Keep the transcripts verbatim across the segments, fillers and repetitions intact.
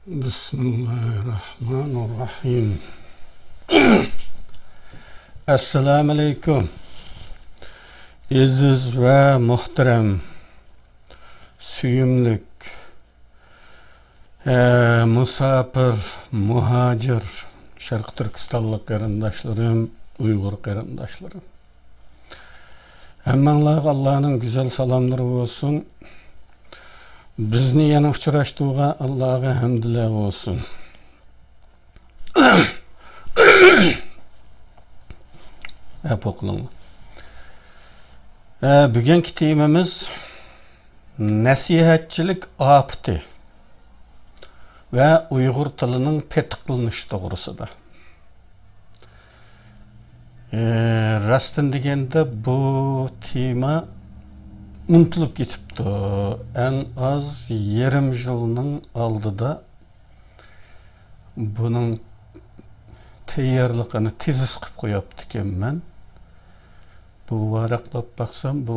بىسمىللاھىررەھمانىررەھىم. ئەسسالامۇئەلەيكۇم. ئەزىز ۋە مۇھتەرەم، سۆيۈملۈك، ئە، مۇساپىر، مۇھاجىر، شەرقىي تۈركىستانلىق قېرىنداشلىرىم، ئۇيغۇر قېرىنداشلىرىم. ھەممەڭلارغا ئاللانىڭ گۈزەل سالاملىرى بولسۇن. بىزنى يەنە ئۇچراشتۇرغان ئاللاغا ھەمدىلەر بولسۇن. ئەپۇ قىلىڭلار. ئە، بۈگۈنكى تېمىمىز نەسىھەتچىلىك ئاپىتى ۋە ئۇيغۇر تىلىنىڭ پېتىقلىنىشى توغرىسىدا. ئى، راستىنى دېگەندە، بۇ تېما ئۇنتۇلۇپ كېتىپتۇ. ئەڭ ئاز يېرىم يىلنىڭ ئالدىدا بۇنىڭ تەييارلىقىنى تېزىس قىلىپ قويۇپتىكەنمەن. بۇ ۋاراقلاپ باقسام، بۇ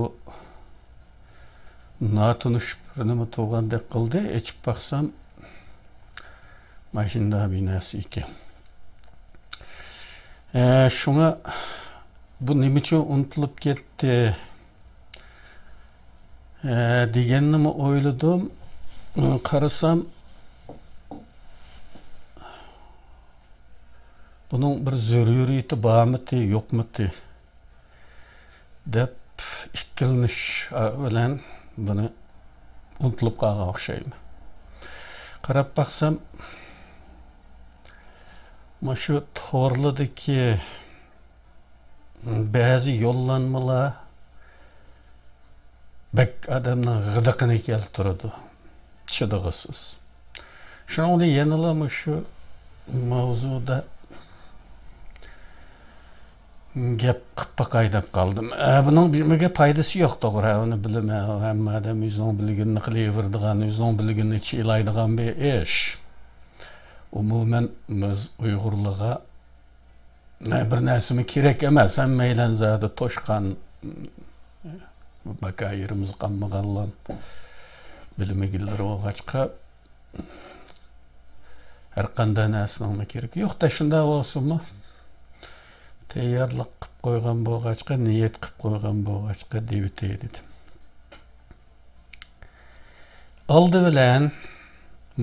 ناتونۇش بىر نېمە تۇرغاندەك قىلدى. ئېچىپ باقسام، ماشىنىدا بىر نەرسە ئىكەن. ئە، شۇڭا بۇ نېمە ئۈچۈن ئۇنتۇلۇپ كەتتى، ئە، دېگەننىمۇ ئويلىدىم. قارىسام، بۇنىڭ بىر زۆرۈرىيىتى بارمىتى، يوقمىتى دەپ ئىككىلىنىش بىلەن بۇنى ئۇنتۇلۇپ قالغان ئوخشايمەن. قاراپ باقسام، مۇشۇ تورلىدىكى بەزى يوللانمىلار بەك ئادەمنىڭ غىدىقىنى كەلتۈرىدۇ. چىدىغۇسىز. شۇنىڭ بىلەن يەنىلا مۇشۇ ماۋزۇدا گەپ قىلىپ باقاي دەپ قالدىم. ئە، بۇنىڭ بىمىگە پايدىسى يوق، توغرا، ئۇنى بىلىمەن. ھەممە ئادەم ئۆزىنىڭ بىلگىنىنى قىلىۋېرىدىغان، ئۆزىنىڭ بىلگىنىنى چىلايدىغان بىر ئىش. ئومۇمەن، بىز ئۇيغۇرلارغا، ئە، بىر نەرسىمۇ كېرەك ئەمەس. ھەممەيلەن زادى توشقان، بىكار يېرىمىز قالمىغانلار، بىلمىگەنلەر بولغاچقا، ھەر قانداق نەرسىنىڭمۇ كېرىكى يوق-دە، شۇنداق بولسىمۇ، تەييارلىق قىلىپ قويغان بولغاچقا، نىيەت قىلىپ قويغان بولغاچقا دېۋىتەي دېدىم. ئالدى بىلەن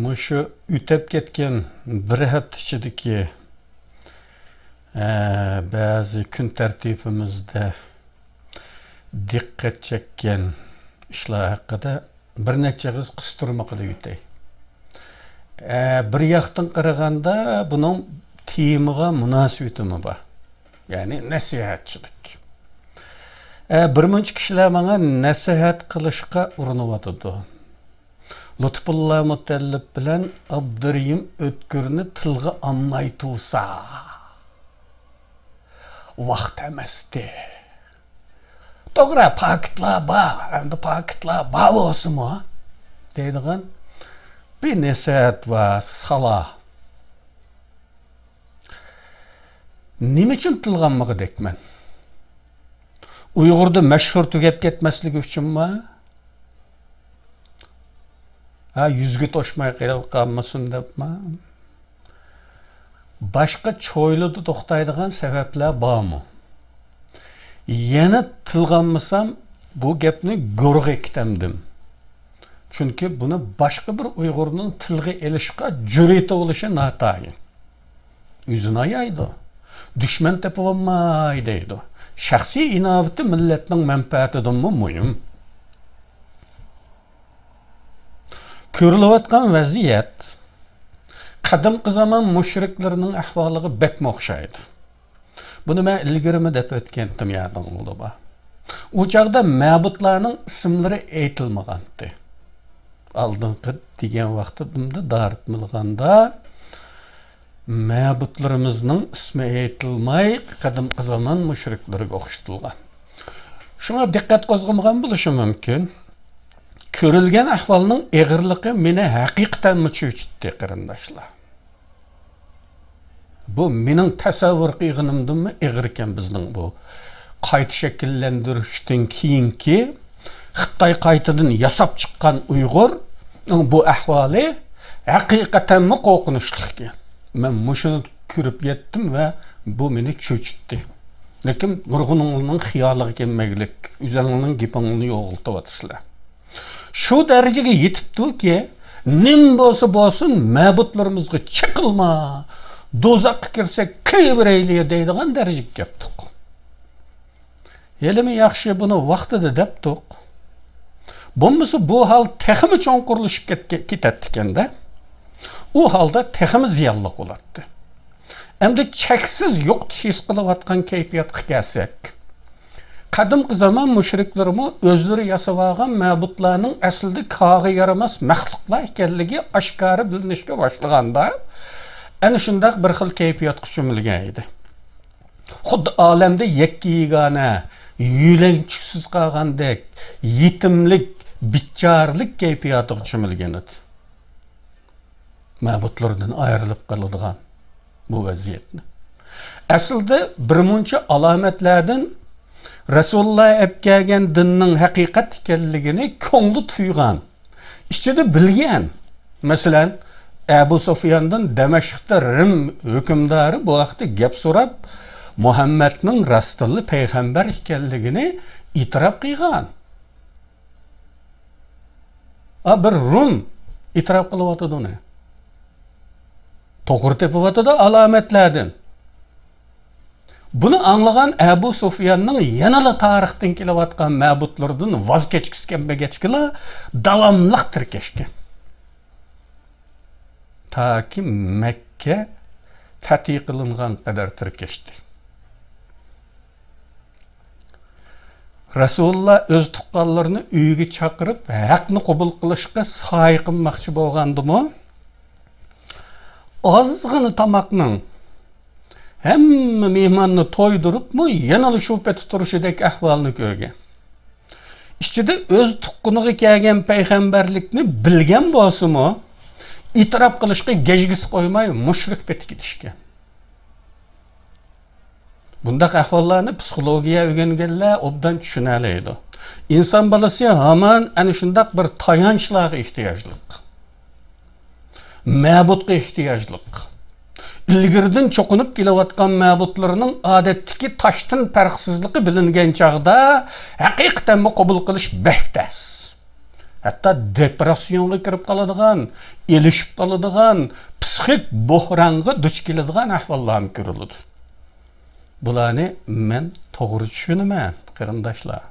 مۇشۇ ئۆتۈپ كەتكەن بىر ھەپتە ئىچىدىكى، ئە، بەزى كۈن تەرتىپىمىزدە دىققەت چەككەن ئىشلار ھەققىدە بىر نەچچە ئېغىز قىستۇرما قىلىۋېتەي. ئە، بىر ياقتىن قارىغاندا بۇنىڭ تېمىغا مۇناسىۋىتىمۇ بار. يەنى نەسىھەتچىلىك. ئە، بىر مۇنچە كىشىلەر ماڭا نەسىھەت قىلىشقا ئۇرۇنۇۋاتىدۇ. لۇتپۇللا مۇتەللىپ بىلەن ئابدۇرېھىم ئۆتكۈرنى تىلغا ئالماي تۇرسا، ۋاقىت ئەمەستى. توغرا، پاكىتلار بار، ئەمدى پاكىتلار بار بولسىمۇ دەيدىغان بىر نەسىھەت بار، سالا. نېمە ئۈچۈن تىلغا ئالمىغۇدەكمەن؟ ئۇيغۇردا مەشھۇر تۈگەپ كەتمەسلىكى ئۈچۈنمۇ؟ ھە، يۈزگە توشماي قېلىپ قالمىسۇن دەپمۇ؟ باشقا چويلىدا توختايدىغان سەۋەبلەر بارمۇ؟ يەنە تىلغا ئالمىسام، بۇ گەپنى گورغا كېتەمدىم. چۈنكى بۇنى باشقا بىر ئۇيغۇرنىڭ تىلغا ئېلىشقا جۈرئىتى بولۇشى ناتايىن. ئۆزىنى ئايايدۇ. دۈشمەن تېپىۋالماي دەيدۇ. شەخسىي ئىناۋىتى مىللەتنىڭ مەنپەئەتىدىنمۇ مۇھىم. كۆرۈلۈۋاتقان ۋەزىيەت قەدىمكى زامان مۇشرىكلىرىنىڭ ئەھۋالىغا بەكمۇ ئوخشايدۇ. بۇنى مەن ئىلگىرىمۇ دەپ ئۆتكەنتىم، يادىڭلاردا بار. ئۇ چاغدا مەبۇدلارنىڭ ئىسىملىرى ئېيتىلمىغانتى. ئالدىنقى دېگەن ۋاقتىمدا دارىتمىلىغاندا مەبۇدلىرىمىزنىڭ ئىسمى ئېيتىلماي، قەدىمكى زامان مۇشرىكلىرىگە ئوخشىتىلغان. شۇڭا دىققەت قوزغىمىغان بولۇشى مۇمكىن. كۆرۈلگەن ئەھۋالنىڭ ئېغىرلىقى مېنى ھەقىقەتەنمۇ چۆچۈتتى، قېرىنداشلار. بۇ مېنىڭ تەسەۋۋۇر قىلغىنىمدىنمۇ ئېغىر ئىكەن بىزنىڭ بۇ قايتا شەكىللەندۈرۈشتىن كېيىنكى خىتاي قايتىدىن ياساپ چىققان ئۇيغۇرنىڭ بۇ ئەھۋالى. ھەقىقەتەنمۇ قورقۇنچلۇقكەن. مەن مۇشۇنى كۆرۈپ يەتتىم ۋە بۇ مېنى چۆچۈتتى. لېكىن نۇرغۇنۇڭلارنىڭ خىيالىغا كەلمەيلىك، ئۆزۈڭلارنىڭ گېپىڭلارنى يوغىلىتىۋاتىسىلەر. شۇ دەرىجىگە يېتىپتۇكى، نېمە بولسا بولسۇن، مەبۇدلىرىمىزغا چېقىلما، دوزاخقا كىرسەك كىرىۋېرەيلى دەيدىغان دەرىجىگە كەپتۇق. ھېلىمۇ ياخشى، بۇنى ۋاقتىدا دەپتۇق. بولمىسا بۇ ھال تېخىمۇ چوڭقۇرلىشىپ كەتكە-، كېتەتتىكەن-دە. ئۇ ھالدا تېخىمۇ زىيانلىق بولاتتى. ئەمدى چەكسىز يوقىتىش ھېس قىلىۋاتقان كەيپىياتقا كەلسەك، قەدىمكى زامان مۇشرىكلىرىمۇ ئۆزلىرى ياسىۋالغان مەبۇدلارنىڭ ئەسلىدە كارغا يارىماس مەخلۇقلار ئىكەنلىكى ئاشكارا بىلىنىشكە باشلىغاندا، ئەنە شۇنداق بىر خىل كەيپىياتقا چۆمۈلگەن ئىدى. خۇددى ئالەمدە يەككە يېگانە، يۆلەنچۈكسىز قالغاندەك، يېتىملىك، بىچارىلىك كەيپىياتىغا چۆمۈلگەن ئىدى. مەبۇدلىرىدىن ئايرىلىپ قالىدىغان بۇ ۋەزىيەتنى. ئەسلىدە بىر مۇنچە ئالامەتلەردىن رەسۇلۇللا ئەپ كەلگەن دىننىڭ ھەقىقەت ئىكەنلىكىنى كۆڭلى تۇيغان، ئىچىدە بىلگەن. مەسىلەن، ئەبۇ سۇفياندىن دەمەشقتە رىم ھۆكۈمدارى بۇ ھەقتە گەپ سوراپ، مۇھەممەدنىڭ راستتىنلا پەيغەمبەر ئىكەنلىكىنى ئېتىراپ قىلغان. ئا، بىر رۇم ئېتىراپ قىلىۋاتىدۇ ئۇنى. توغرا تېپىۋاتىدۇ ئالامەتلەردىن. بۇنى ئاڭلىغان ئەبۇ سۇفياننىڭ يەنىلا تارىختىن كېلىۋاتقان مەبۇدلىرىدىن ۋاز كەچكۈسى كەلمىگەچكىلا، داۋاملىق تىركەشكەن. تاكى مەككە پەتھى قىلىنغان قەدەر تىركەشتى. رەسۇلۇللا ئۆز تۇغقانلىرىنى ئۆيىگە چاقىرىپ، ھەقنى قوبۇل قىلىشقا سايە قىلماقچى بولغاندىمۇ، ئازغىنا تاماقنىڭ ھەممە مېھماننى تويدۇرۇپمۇ، يەنىلا شۇ پېتى تۇرۇشىدەك ئەھۋالنى كۆرگەن. ئىچىدە ئۆز تۇغقىنىغا كەلگەن پەيغەمبەرلىكنى بىلگەن بولسىمۇ، ئېتىراپ قىلىشقا گەجگىسى قويماي، مۇشرىك پېتى كېتىشكەن. بۇنداق ئەھۋاللارنى پسىخولوگىيە ئۆگەنگەنلەر ئوبدان چۈشىنەلەيدۇ. ئىنسان بالىسى ھامان ئەنە شۇنداق بىر تايانچلارغا ئېھتىياجلىق. مەبۇدقا ئېھتىياجلىق. ئىلگىرىدىن چوقۇنۇپ كېلىۋاتقان مەبۇدلىرىنىڭ ئادەتتىكى تاشتىن پەرقسىزلىقى بىلىنگەن چاغدا، ھەقىقەتەنمۇ قوبۇل قىلىش بەك تەس. ھەتتا دېپرېسسىيونغا كىرىپ قالىدىغان، ئېلىشىپ قالىدىغان، پسىخىك بوھرانغا دۇچ كېلىدىغان ئەھۋاللارمۇ كۆرۈلىدۇ. بۇلارنى مەن توغرا چۈشىنىمەن، قېرىنداشلار.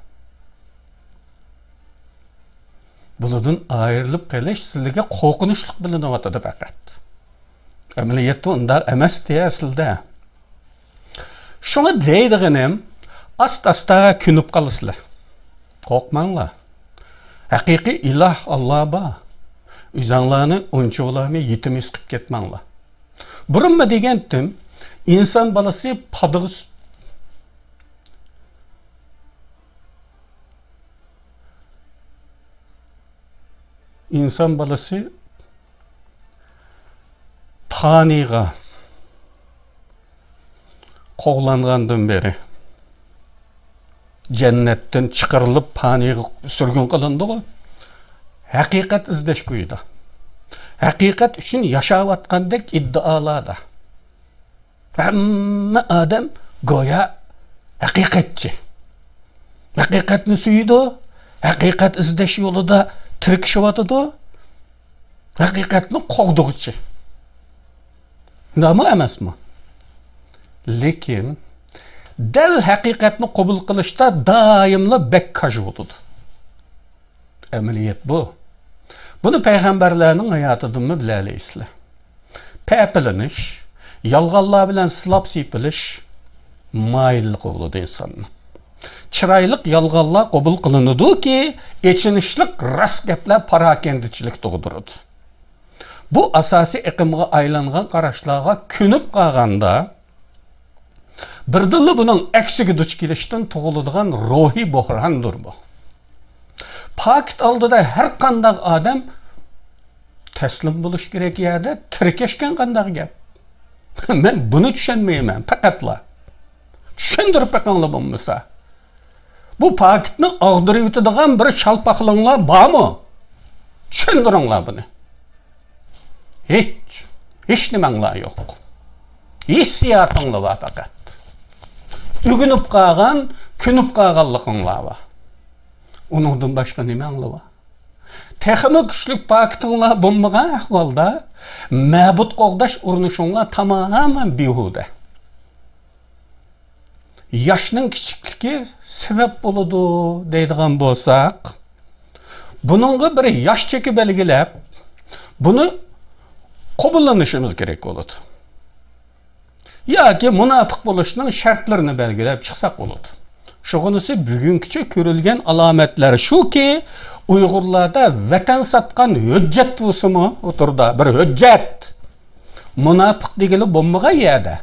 بۇلاردىن ئايرىلىپ قېلىش سىلەرگە قورقۇنچلۇق بىلىنىۋاتىدۇ پەقەت. ئەمەلىيەتتە ئۇنداق ئەمەستى ئەسلىدە. شۇڭا دەيدىغىنىم، ئاستا-ئاستا كۆنۈپ قالىسىلەر. قورقماڭلار. ھەقىقىي ئىلاھ ئاللا بار. ئۆزۈڭلارنى ئۇنچىۋالامۇ يېتىم ھېس قىلىپ كەتمەڭلار. بۇرۇنمۇ دېگەنتىم، ئىنسان بالىسى پادىغا سۈ-، ئىنسان بالىسى پانىيغا قوغلانغاندىن بېرى، جەننەتتىن چىقىرىلىپ پانىيغا سۈرگۈن قىلىندىغۇ. ھەقىقەت ئىزدەش كويىدا، ھەقىقەت ئۈچۈن ياشاۋاتقاندەك ئىددىئالاردا. ھەممە ئادەم گويا ھەقىقەتچى. ھەقىقەتنى سۆيىدۇ، ھەقىقەت ئىزدەش يولىدا تىركىشىۋاتىدۇ، ھەقىقەتنى قوغدىغۇچى. شۇنداقمۇ ئەمەسمۇ؟ لېكىن دەل ھەقىقەتنى قوبۇل قىلىشتا دائىملا بەك كاج بولىدۇ. ئەمەلىيەت بۇ. بۇنى پەيغەمبەرلەرنىڭ ھاياتىدىنمۇ بىلەلەيسىلەر. پەپىلىنىش، يالغانلار بىلەن سىلاپ سېپىلىش مايىللىقى بولىدۇ ئىنساننىڭ. چىرايلىق يالغانلار قوبۇل قىلىنىدۇكى، ئېچىنىشلىق راست گەپلەر پاراكەندىچىلىك تۇغدۇرىدۇ. بۇ ئاساسىي ئېقىمغا ئايلانغان قاراشلارغا كۆنۈپ قالغاندا، بىردىنلا بۇنىڭ ئەكسىگە دۇچ كېلىشتىن تۇغۇلىدىغان روھىي بوھراندۇر بۇ. پاكىت ئالدىدا ھەر قانداق ئادەم تەسلىم بولۇش كېرەك يەردە تىركەشكەن قانداق گەپ؟ مەن بۇنى چۈشەنمەيمەن، پەقەتلا. چۈشەندۈرۈپ بېقىڭلار بولمىسا. بۇ پاكىتنى ئاغدۇرۇۋېتىدىغان بىر شالپاقلىڭلار بارمۇ؟ چۈشەندۈرۈڭلار بۇنى. ھېچ، ھېچ نېمەڭلار يوق. ھېسسىياتىڭلار بار پەقەت. ئۆگىنىپ قالغان، كۆنۈپ قالغانلىقىڭلار بار. ئۇنىڭدىن باشقا نېمەڭلار بار؟ تېخىمۇ كۈچلۈك پاكىتىڭلار بولمىغان ئەھۋالدا، مەبۇد قوغداش ئۇرۇنۇشۇڭلار تامامەن بىھۇدە. ياشنىڭ كىچىكلىكى سەۋەب بولىدۇ دەيدىغان بولساق، بۇنىڭغا بىر ياش چېكى بەلگىلەپ، بۇنى قوبۇللىنىشىمىز كېرەك بولىدۇ. ياكى مۇناپىق بولۇشنىڭ شەرتلىرىنى بەلگىلەپ چىقساق بولىدۇ. شۇغىنىسى بۈگۈنگىچە كۆرۈلگەن ئالامەتلەر شۇكى، ئۇيغۇرلاردا ۋەتەن ساتقان ھۆججەت بولسىمۇ، ئوتتۇرىدا بىر ھۆججەت، مۇناپىق دېگىلى بولمىغان يەردە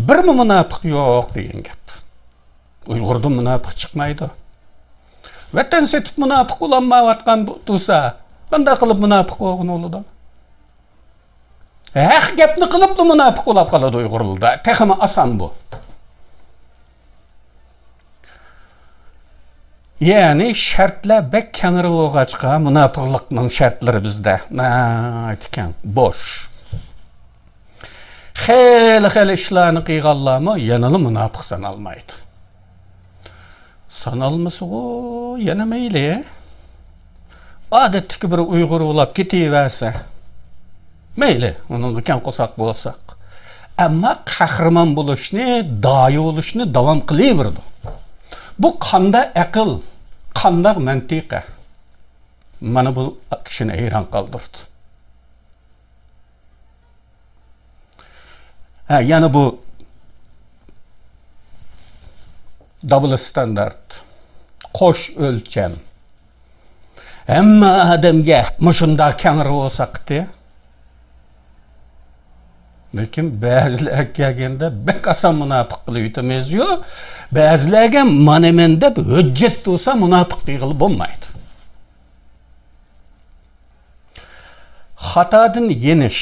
بىرمۇ مۇناپىق يوق دېگەن گەپ. ئۇيغۇردىن مۇناپىق چىقمايدۇ. ۋەتەن سېتىپ مۇناپىق بولالمايۋاتقان بۇ تۇرسا، قانداق قىلىپ مۇناپىق بولغىلى بولىدۇ؟ ھەق گەپنى قىلىپلا مۇناپىق بولاپ قالىدۇ ئۇيغۇرلاردا. تېخىمۇ ئاسان بۇ. يەنى شەرتلەر بەك كەڭرى بولغاچقا، مۇناپىقلىقنىڭ شەرتلىرى بىزدە ناھايىتى كەڭ، بوش. خېلى-خېلى ئىشلارنى قىلغانلارمۇ يەنىلا مۇناپىق سانالمايدۇ. سانالمىسىغۇ يەنە مەيلى. ئادەتتىكى بىر ئۇيغۇر بولاپ كېتىۋەرسە، مەيلى، ئۇنىڭغا كەڭ قورساق بولساق. ئەمما قەھرىمان بولۇشنى، داھىي بولۇشنى داۋام قىلىۋېرىدۇ. بۇ قاندا ئەقىل، قانداق مەنتىقە؟ مانا بۇ كىشىنى ھەيران قالدۇرىدۇ. ھە، يەنە بۇ دابىل ستاندارت، قوش ئۆلچەم. ھەممە ئادەمگە مۇشۇنداق كەڭرى بولساقتى. لېكىن بەزىلەرگە كەلگەندە بەك ئاسان مۇناپىق قىلىۋېتىمىزيۇ. بەزىلەرگە مانا مەن دەپ ھۆججەت تۇرسا مۇناپىق دېگىلى بولمايدۇ. خاتادىن يېنىش،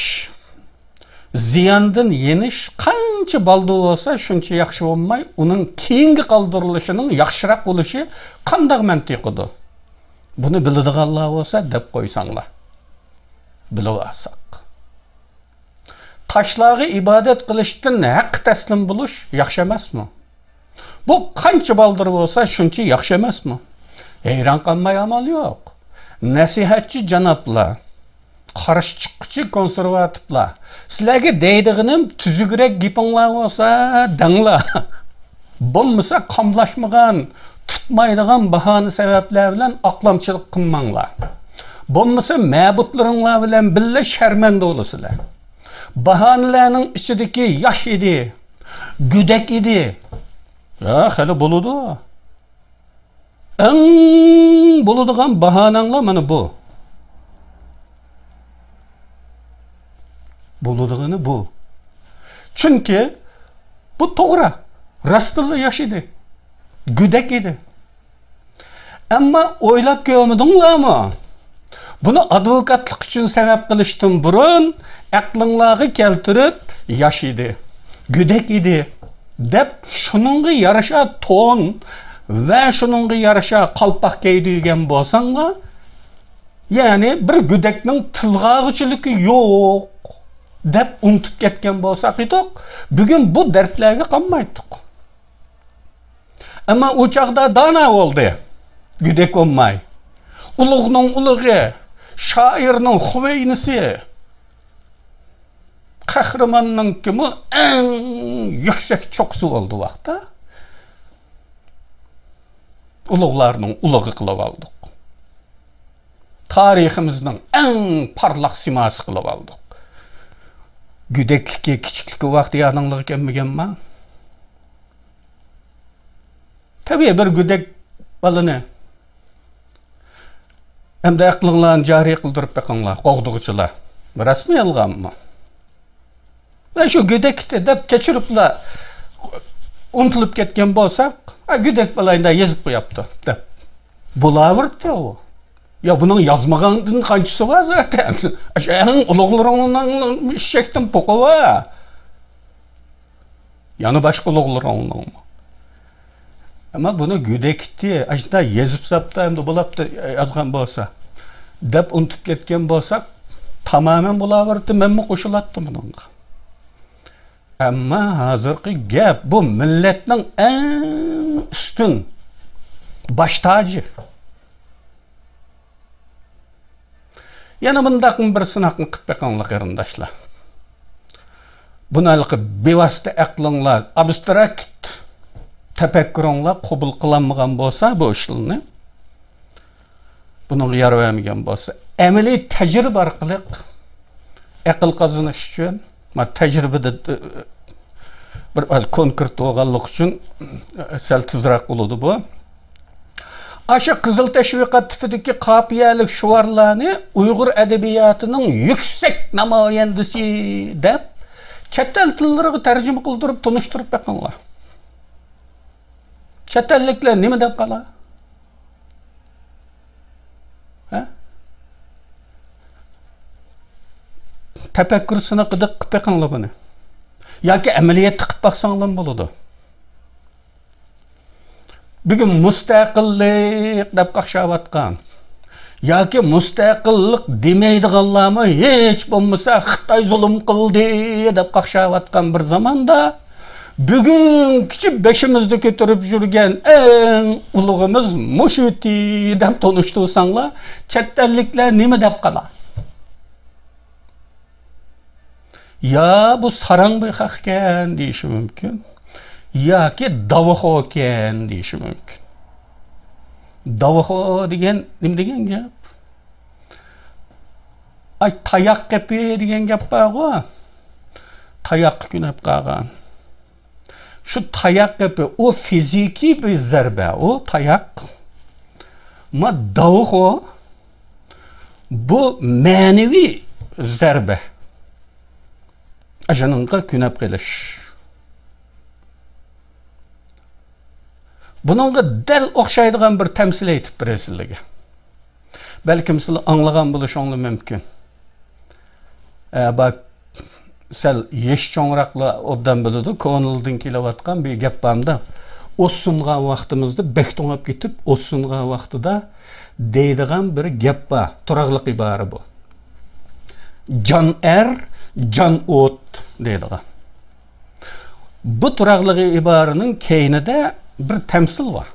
زىياندىن يېنىش قانچە بالدۇر بولسا، شۇنچە ياخشى بولماي، ئۇنىڭ كېيىنگە قالدۇرۇلۇشىنىڭ ياخشىراق بولۇشى قانداق مەنتىقىدۇ؟ بۇنى بىلىدىغانلار بولسا، دەپ قويساڭلار. بىلىۋالساق. تاشلارغا ئىبادەت قىلىشتىن ھەققە تەسلىم بولۇش ياخشى ئەمەسمۇ؟ بۇ قانچە بالدۇر بولسا، شۇنچە ياخشى ئەمەسمۇ؟ ھەيران قالماي ئامال يوق. نەسىھەتچى جانابلار، قارشى چىققۇچى كونسېرۋاتىپلار، سىلەرگە دەيدىغىنىم، تۈزۈكرەك گېپىڭلار بولسا دەڭلار. بولمىسا قاملاشمىغان، تۇتمايدىغان باھانە سەۋەبلەر بىلەن ئاقلامچىلىق قىلماڭلار. بولمىسا مەبۇدلىرىڭلار بىلەن بىللە شەرمەندە بولىسىلەر. باھانىلەرنىڭ ئىچىدىكى ياش ئىدى، گۆدەك ئىدى. يا، خېلى بولىدۇ. ئەڭ بولىدىغان باھانەڭلار مانا بۇ. بولىدىغىنى بۇ. چۈنكى بۇ توغرا. راستتىنلا ياش ئىدى. گۆدەك ئىدى. ئەمما ئويلاپ كۆرمىدىڭلارمۇ؟ بۇنى ئادۋوكاتلىق ئۈچۈن سەۋەب قىلىشتىن بۇرۇن، ئەقلىڭلارغا كەلتۈرۈپ، ياش ئىدى، گۆدەك ئىدى، دەپ شۇنىڭغا يارىشا تون ۋە شۇنىڭغا يارىشا قالپاق كىيدۈرگەن بولساڭلار، يەنى بىر گۆدەكنىڭ تىلغا ئالغۇچىلىكى يوق، دەپ ئۇنتۇپ كەتكەن بولساق ئىدۇق، بۈگۈن بۇ دەردلەرگە قالمايتتۇق. ئەمما ئۇ چاغدا دانا بولدى. گۆدەك بولماي. ئۇلۇغنىڭ ئۇلۇغى، شائىرنىڭ خۇۋەينىسى، قەھرىماننىڭكىمۇ ئەڭ يۈكسەك چوققىسى بولدى ۋاقىتتا. ئۇلۇغلارنىڭ ئۇلۇغى قىلىۋالدۇق. تارىخىمىزنىڭ ئەڭ پارلاق سىيماسى قىلىۋالدۇق. گۆدەكلىكى، كىچىكلىكى ۋاقتى يادىڭلارغا كەلمىگەنما؟ تەبىئىي، بىر گۆدەك بالىنى، ئەمدى ئەقلىڭلارنى جارى قىلدۇرۇپ بېقىڭلار، قوغدىغۇچىلار. راستمۇ، يالغانمۇ؟ مەن شۇ گۆدەكتى دەپ كەچۈرۈپلا ئۇنتۇلۇپ كەتكەن بولساق، «ھە، گۆدەك بالا ئەمدى يېزىپ قوياپتۇ» دەپ بولاۋېرىدۇ ئۇ. يا، بۇنىڭ يازمىغاندىن قانچىسى بار زاتەن؟ ئاشۇ ئەڭ ئۇلۇغلىرىڭنىڭ ئېشەكتىن پوقى بار. يەنە باشقا ئۇلۇغلىرىڭنىڭمۇ. ئەمما بۇنى گۆدەكتى، ئاشۇنداق يېزىپ ساپتا، ئەمدى بولاپتۇ، يازغان بولسا، دەپ ئۇنتۇپ كەتكەن بولساق، تامامەن بولاۋېرىپتۇ، مەنمۇ قوشۇلاتتىم بۇنىڭغا. ئەمما ھازىرقى گەپ، بۇ مىللەتنىڭ ئەڭ ئۈستۈن باش تاجى. يەنە بۇنداقمۇ بىر سىناقنى قىلىپ بېقىڭلار، قېرىنداشلار. بۇنى ھېلىقى بىۋاسىتە ئەقلىڭلار، ئابستراكت تەپەككۇرۇڭلار قوبۇل قىلالمىغان بولسا بۇ ئىشلارنى، بۇنىڭغا يار بەرمىگەن بولسا، ئەمەلىي تەجرىبە ئارقىلىق ئەقىل قازىنىش ئۈچۈن، ما، تەجرىبىدە، ئى، بىر ئاز كونكرېت بولغانلىقى ئۈچۈن، ئى، سەل تېزرەك بولىدۇ بۇ. ئاشۇ قىزىل تەشۋىقات تىپىدىكى قاپىيەلىك شوئارلارنى ئۇيغۇر ئەدەبىياتىنىڭ يۈكسەك نامايەندىسى دەپ، چەت ئەل تىللىرىغا تەرجىمە قىلدۇرۇپ تونۇشتۇرۇپ بېقىڭلار. چەت ئەللىكلەر نېمە دەپ قالا؟ ھە؟ تەپەككۇر سىنىقىدا قىلىپ بېقىڭلار بۇنى. ياكى ئەمەلىيەتتە قىلىپ باقساڭلارمۇ بولىدۇ. بۈگۈن مۇستەقىللىق دەپ قاقشاۋاتقان ياكى مۇستەقىللىق دېمەيدىغانلارمۇ ھېچ بولمىسا خىتاي زۇلۇم قىلدى دەپ قاقشاۋاتقان بىر زاماندا، بۈگۈنگىچە بېشىمىزدا كۆتۈرۈپ يۈرگەن ئەڭ ئۇلۇغىمىز مۇشۇ ئىدى دەپ تونۇشتۇرساڭلار، چەت ئەللىكلەر نېمە دەپ قالا؟ يا بۇ ساراڭ بىر خەقكەن دېيىشى مۇمكىن، ياكى داۋىخوكەن دېيىشى مۇمكىن. داۋىخو دېگەن نېمە دېگەن گەپ؟ ئاي، تاياق گېپى دېگەن گەپ بارغۇ. تاياققا كۆنۈپ قالغان. شۇ تاياق گېپى، ئۇ فىزىكىي بىر زەربە، ئۇ تاياق. ما داۋىخو، بۇ مەنىۋى زەربە. ئاشۇنىڭغا كۆنۈپ قېلىش. بۇنىڭغا دەل ئوخشايدىغان بىر تەمسىل ئېيتىپ بېرەي سىلەرگە. بەلكىم سىلەر ئاڭلىغان بولۇشۇڭلار مۇمكىن. ئە، بار، سەل يېشى چوڭراقلار ئوبدان بىلىدۇ، كونىلدىن كېلىۋاتقان بىر گەپ بارمىدا، ئوت سۇنغان ۋاقتىمىزدا، بەك توڭاپ كېتىپ، ئوت سۇنغان ۋاقتىدا دەيدىغان بىر گەپ بار، تۇراقلىق ئىبارە بۇ. جان ئەر، جان ئوت دەيدىغان. بۇ تۇراقلىق ئىبارىنىڭ كەينىدە بىر تەمسىل بار.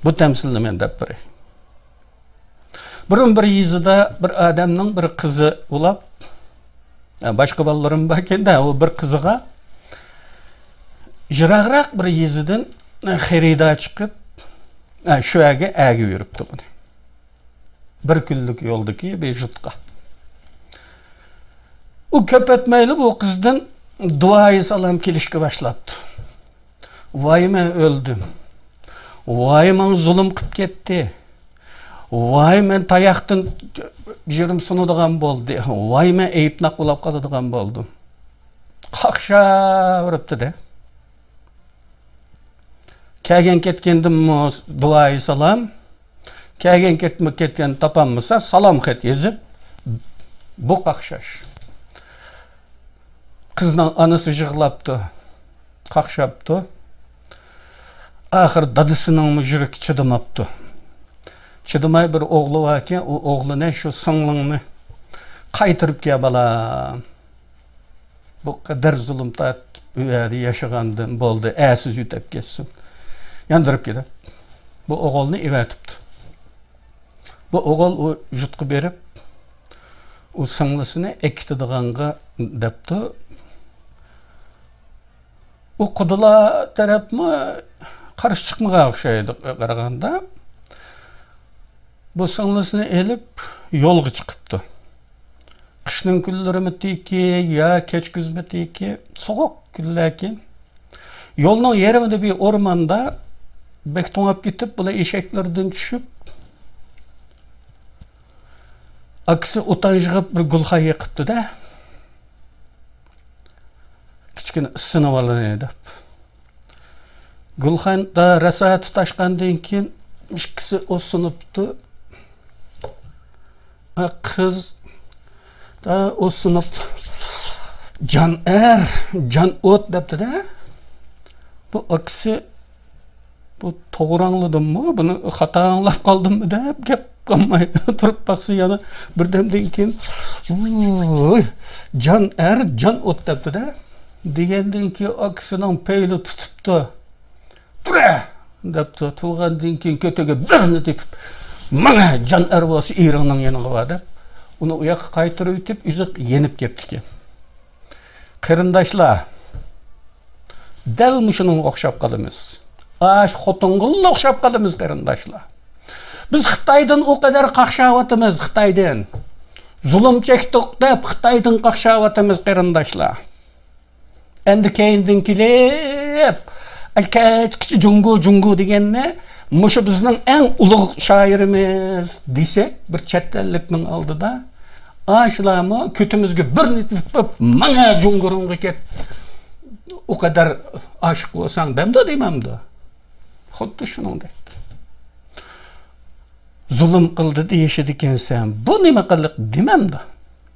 بۇ تەمسىلنى مەن دەپ بېرەي. بۇرۇن بىر يېزىدا بىر ئادەمنىڭ بىر قىزى بولاپ، باشقا بالىلىرىمۇ باركەن-دە، ئۇ بىر قىزىغا يىراقراق بىر يېزىدىن خېرىدار چىقىپ، شۇ يەرگە ئەگە يۈرۈپتۇ بۇنى. بىر كۈنلۈك يولدىكى بىر يۇرتقا. ئۇ كۆپ ئۆتمەيلا بۇ قىزدىن دۇئايى سالام كېلىشكە باشلاپتۇ. ۋاي، مەن ئۆلدۈم. ۋاي، ماڭا زۇلۇم قىپ كەتتى. ۋاي، مەن تاياقتىن يېرىم سۇنىدىغان بولدى. ۋاي، مەن ئەيىبناق بولاپ قالىدىغان بولدۇم. قاقشاۋېرىپتۇ-دە. كەلگەن كەتكەندىنمۇ دۇئايى سالام. كەلگەن كەتمە-، كەتكەن تاپالمىسا، سالام خەت يېزىپ، بۇ قاقشاش. قىزنىڭ ئانىسى يىغلاپتۇ، قاقشاپتۇ. ئاخىر دادىسىنىڭمۇ يۈرىكى چىدىماپتۇ. چىدىماي، بىر ئوغلى باركەن، ئۇ ئوغلىنى، شۇ سىڭلىڭنى قايتۇرۇپ كەل، بالام. بۇ قەدەر زۇلۇم تارتىپ، ئۇ يەردە ياشىغاندىن بولدى، ئەرسىز يۆتەپ كەتسۇن. ياندۇرۇپ كېلىپ، بۇ ئوغۇلنى ئەۋەتىپتۇ. بۇ ئوغۇل ئۇ يۇرتقا بېرىپ، ئۇ سىڭلىسىنى ئەكېتىدىغانغا دەپتۇ. ئۇ قۇدىلار تەرەپمۇ قارشى چىقمىغان ئوخشايدۇ قارىغاندا. بۇ سىڭلىسىنى ئېلىپ يولغا چىقىپتۇ. قىشنىڭ كۈنلىرىمىتىكى يا كەچكۈزمىتىكى، سوغۇق كۈنلەركەن. يولنىڭ يېرىمىدا بىر ئورماندا بەك توڭاپ كېتىپ، بۇلار ئېشەكلىرىدىن چۈشۈپ، ئاكىسى ئوت يېغىپ بىر گۈلخان يېقىپتۇ-دە، كىچىككىنە ئىسسىنىۋالىنى دەپ. گۈلخان دا راسا تۇتاشقاندىن كېيىن ئىككىسى ئوت سۇنۇپتۇ. قىز دا ئوت سۇنۇپ، جان ئەر، جان ئوت دەپتۇ-دە. بۇ ئاكىسى، بۇ توغرا ئاڭلىدىممۇ، بۇنى خاتا ئاڭلاپ قالدىممۇ دەپ گەپ قىلماي تۇرۇپ باقسا، يەنە بىردەمدىن كېيىن، ۋوي، جان ئەر، جان ئوت دەپتۇ-دە. دېگەندىن كېيىن ئاكىسىنىڭ پەيلى تۇتۇپتۇ. تۇرە! دەپتۇ. تۇرغاندىن كېيىن كۆتىگە بىرنى تېپىپ، ماڭە، جان ئەر بولسا ئېرىڭنىڭ يېنىغا بار دەپ، ئۇنى ئۇ ياققا قايتۇرۇۋېتىپ، ئۆزى يېنىپ كەپتىكەن. قېرىنداشلار، دەل مۇشۇنىڭغا ئوخشاپ قالىمىز. ئاش خوتۇنغىلا ئوخشاپ قالىمىز، قېرىنداشلار. بىز خىتايدىن ئۇ قەدەر قاقشاۋاتىمىز، خىتايدىن. زۇلۇم چەكتۇق دەپ خىتايدىن قاقشاۋاتىمىز، قېرىنداشلار. ئەمدى كەينىدىن كېلىپ، ئەي، كەچكىچە جۇڭگو، جۇڭگو دېگەننى مۇشۇ بىزنىڭ ئەڭ ئۇلۇغ شائىرىمىز دېسەك، بىر چەت ئەللىكنىڭ ئالدىدا، ئاشۇلارمۇ كۆتىمىزگە بىرنى تېپىپ، ماڭە جۇڭگۇرۇڭغا كەت، ئۇ قەدەر ئاشىق بولساڭ دەمدۇ دېمەمدۇ؟ خۇددى شۇنىڭدەك. زۇلۇم قىلدى دېيىشىدىكەنسەن، بۇ نېمە قىلىق دېمەمدۇ؟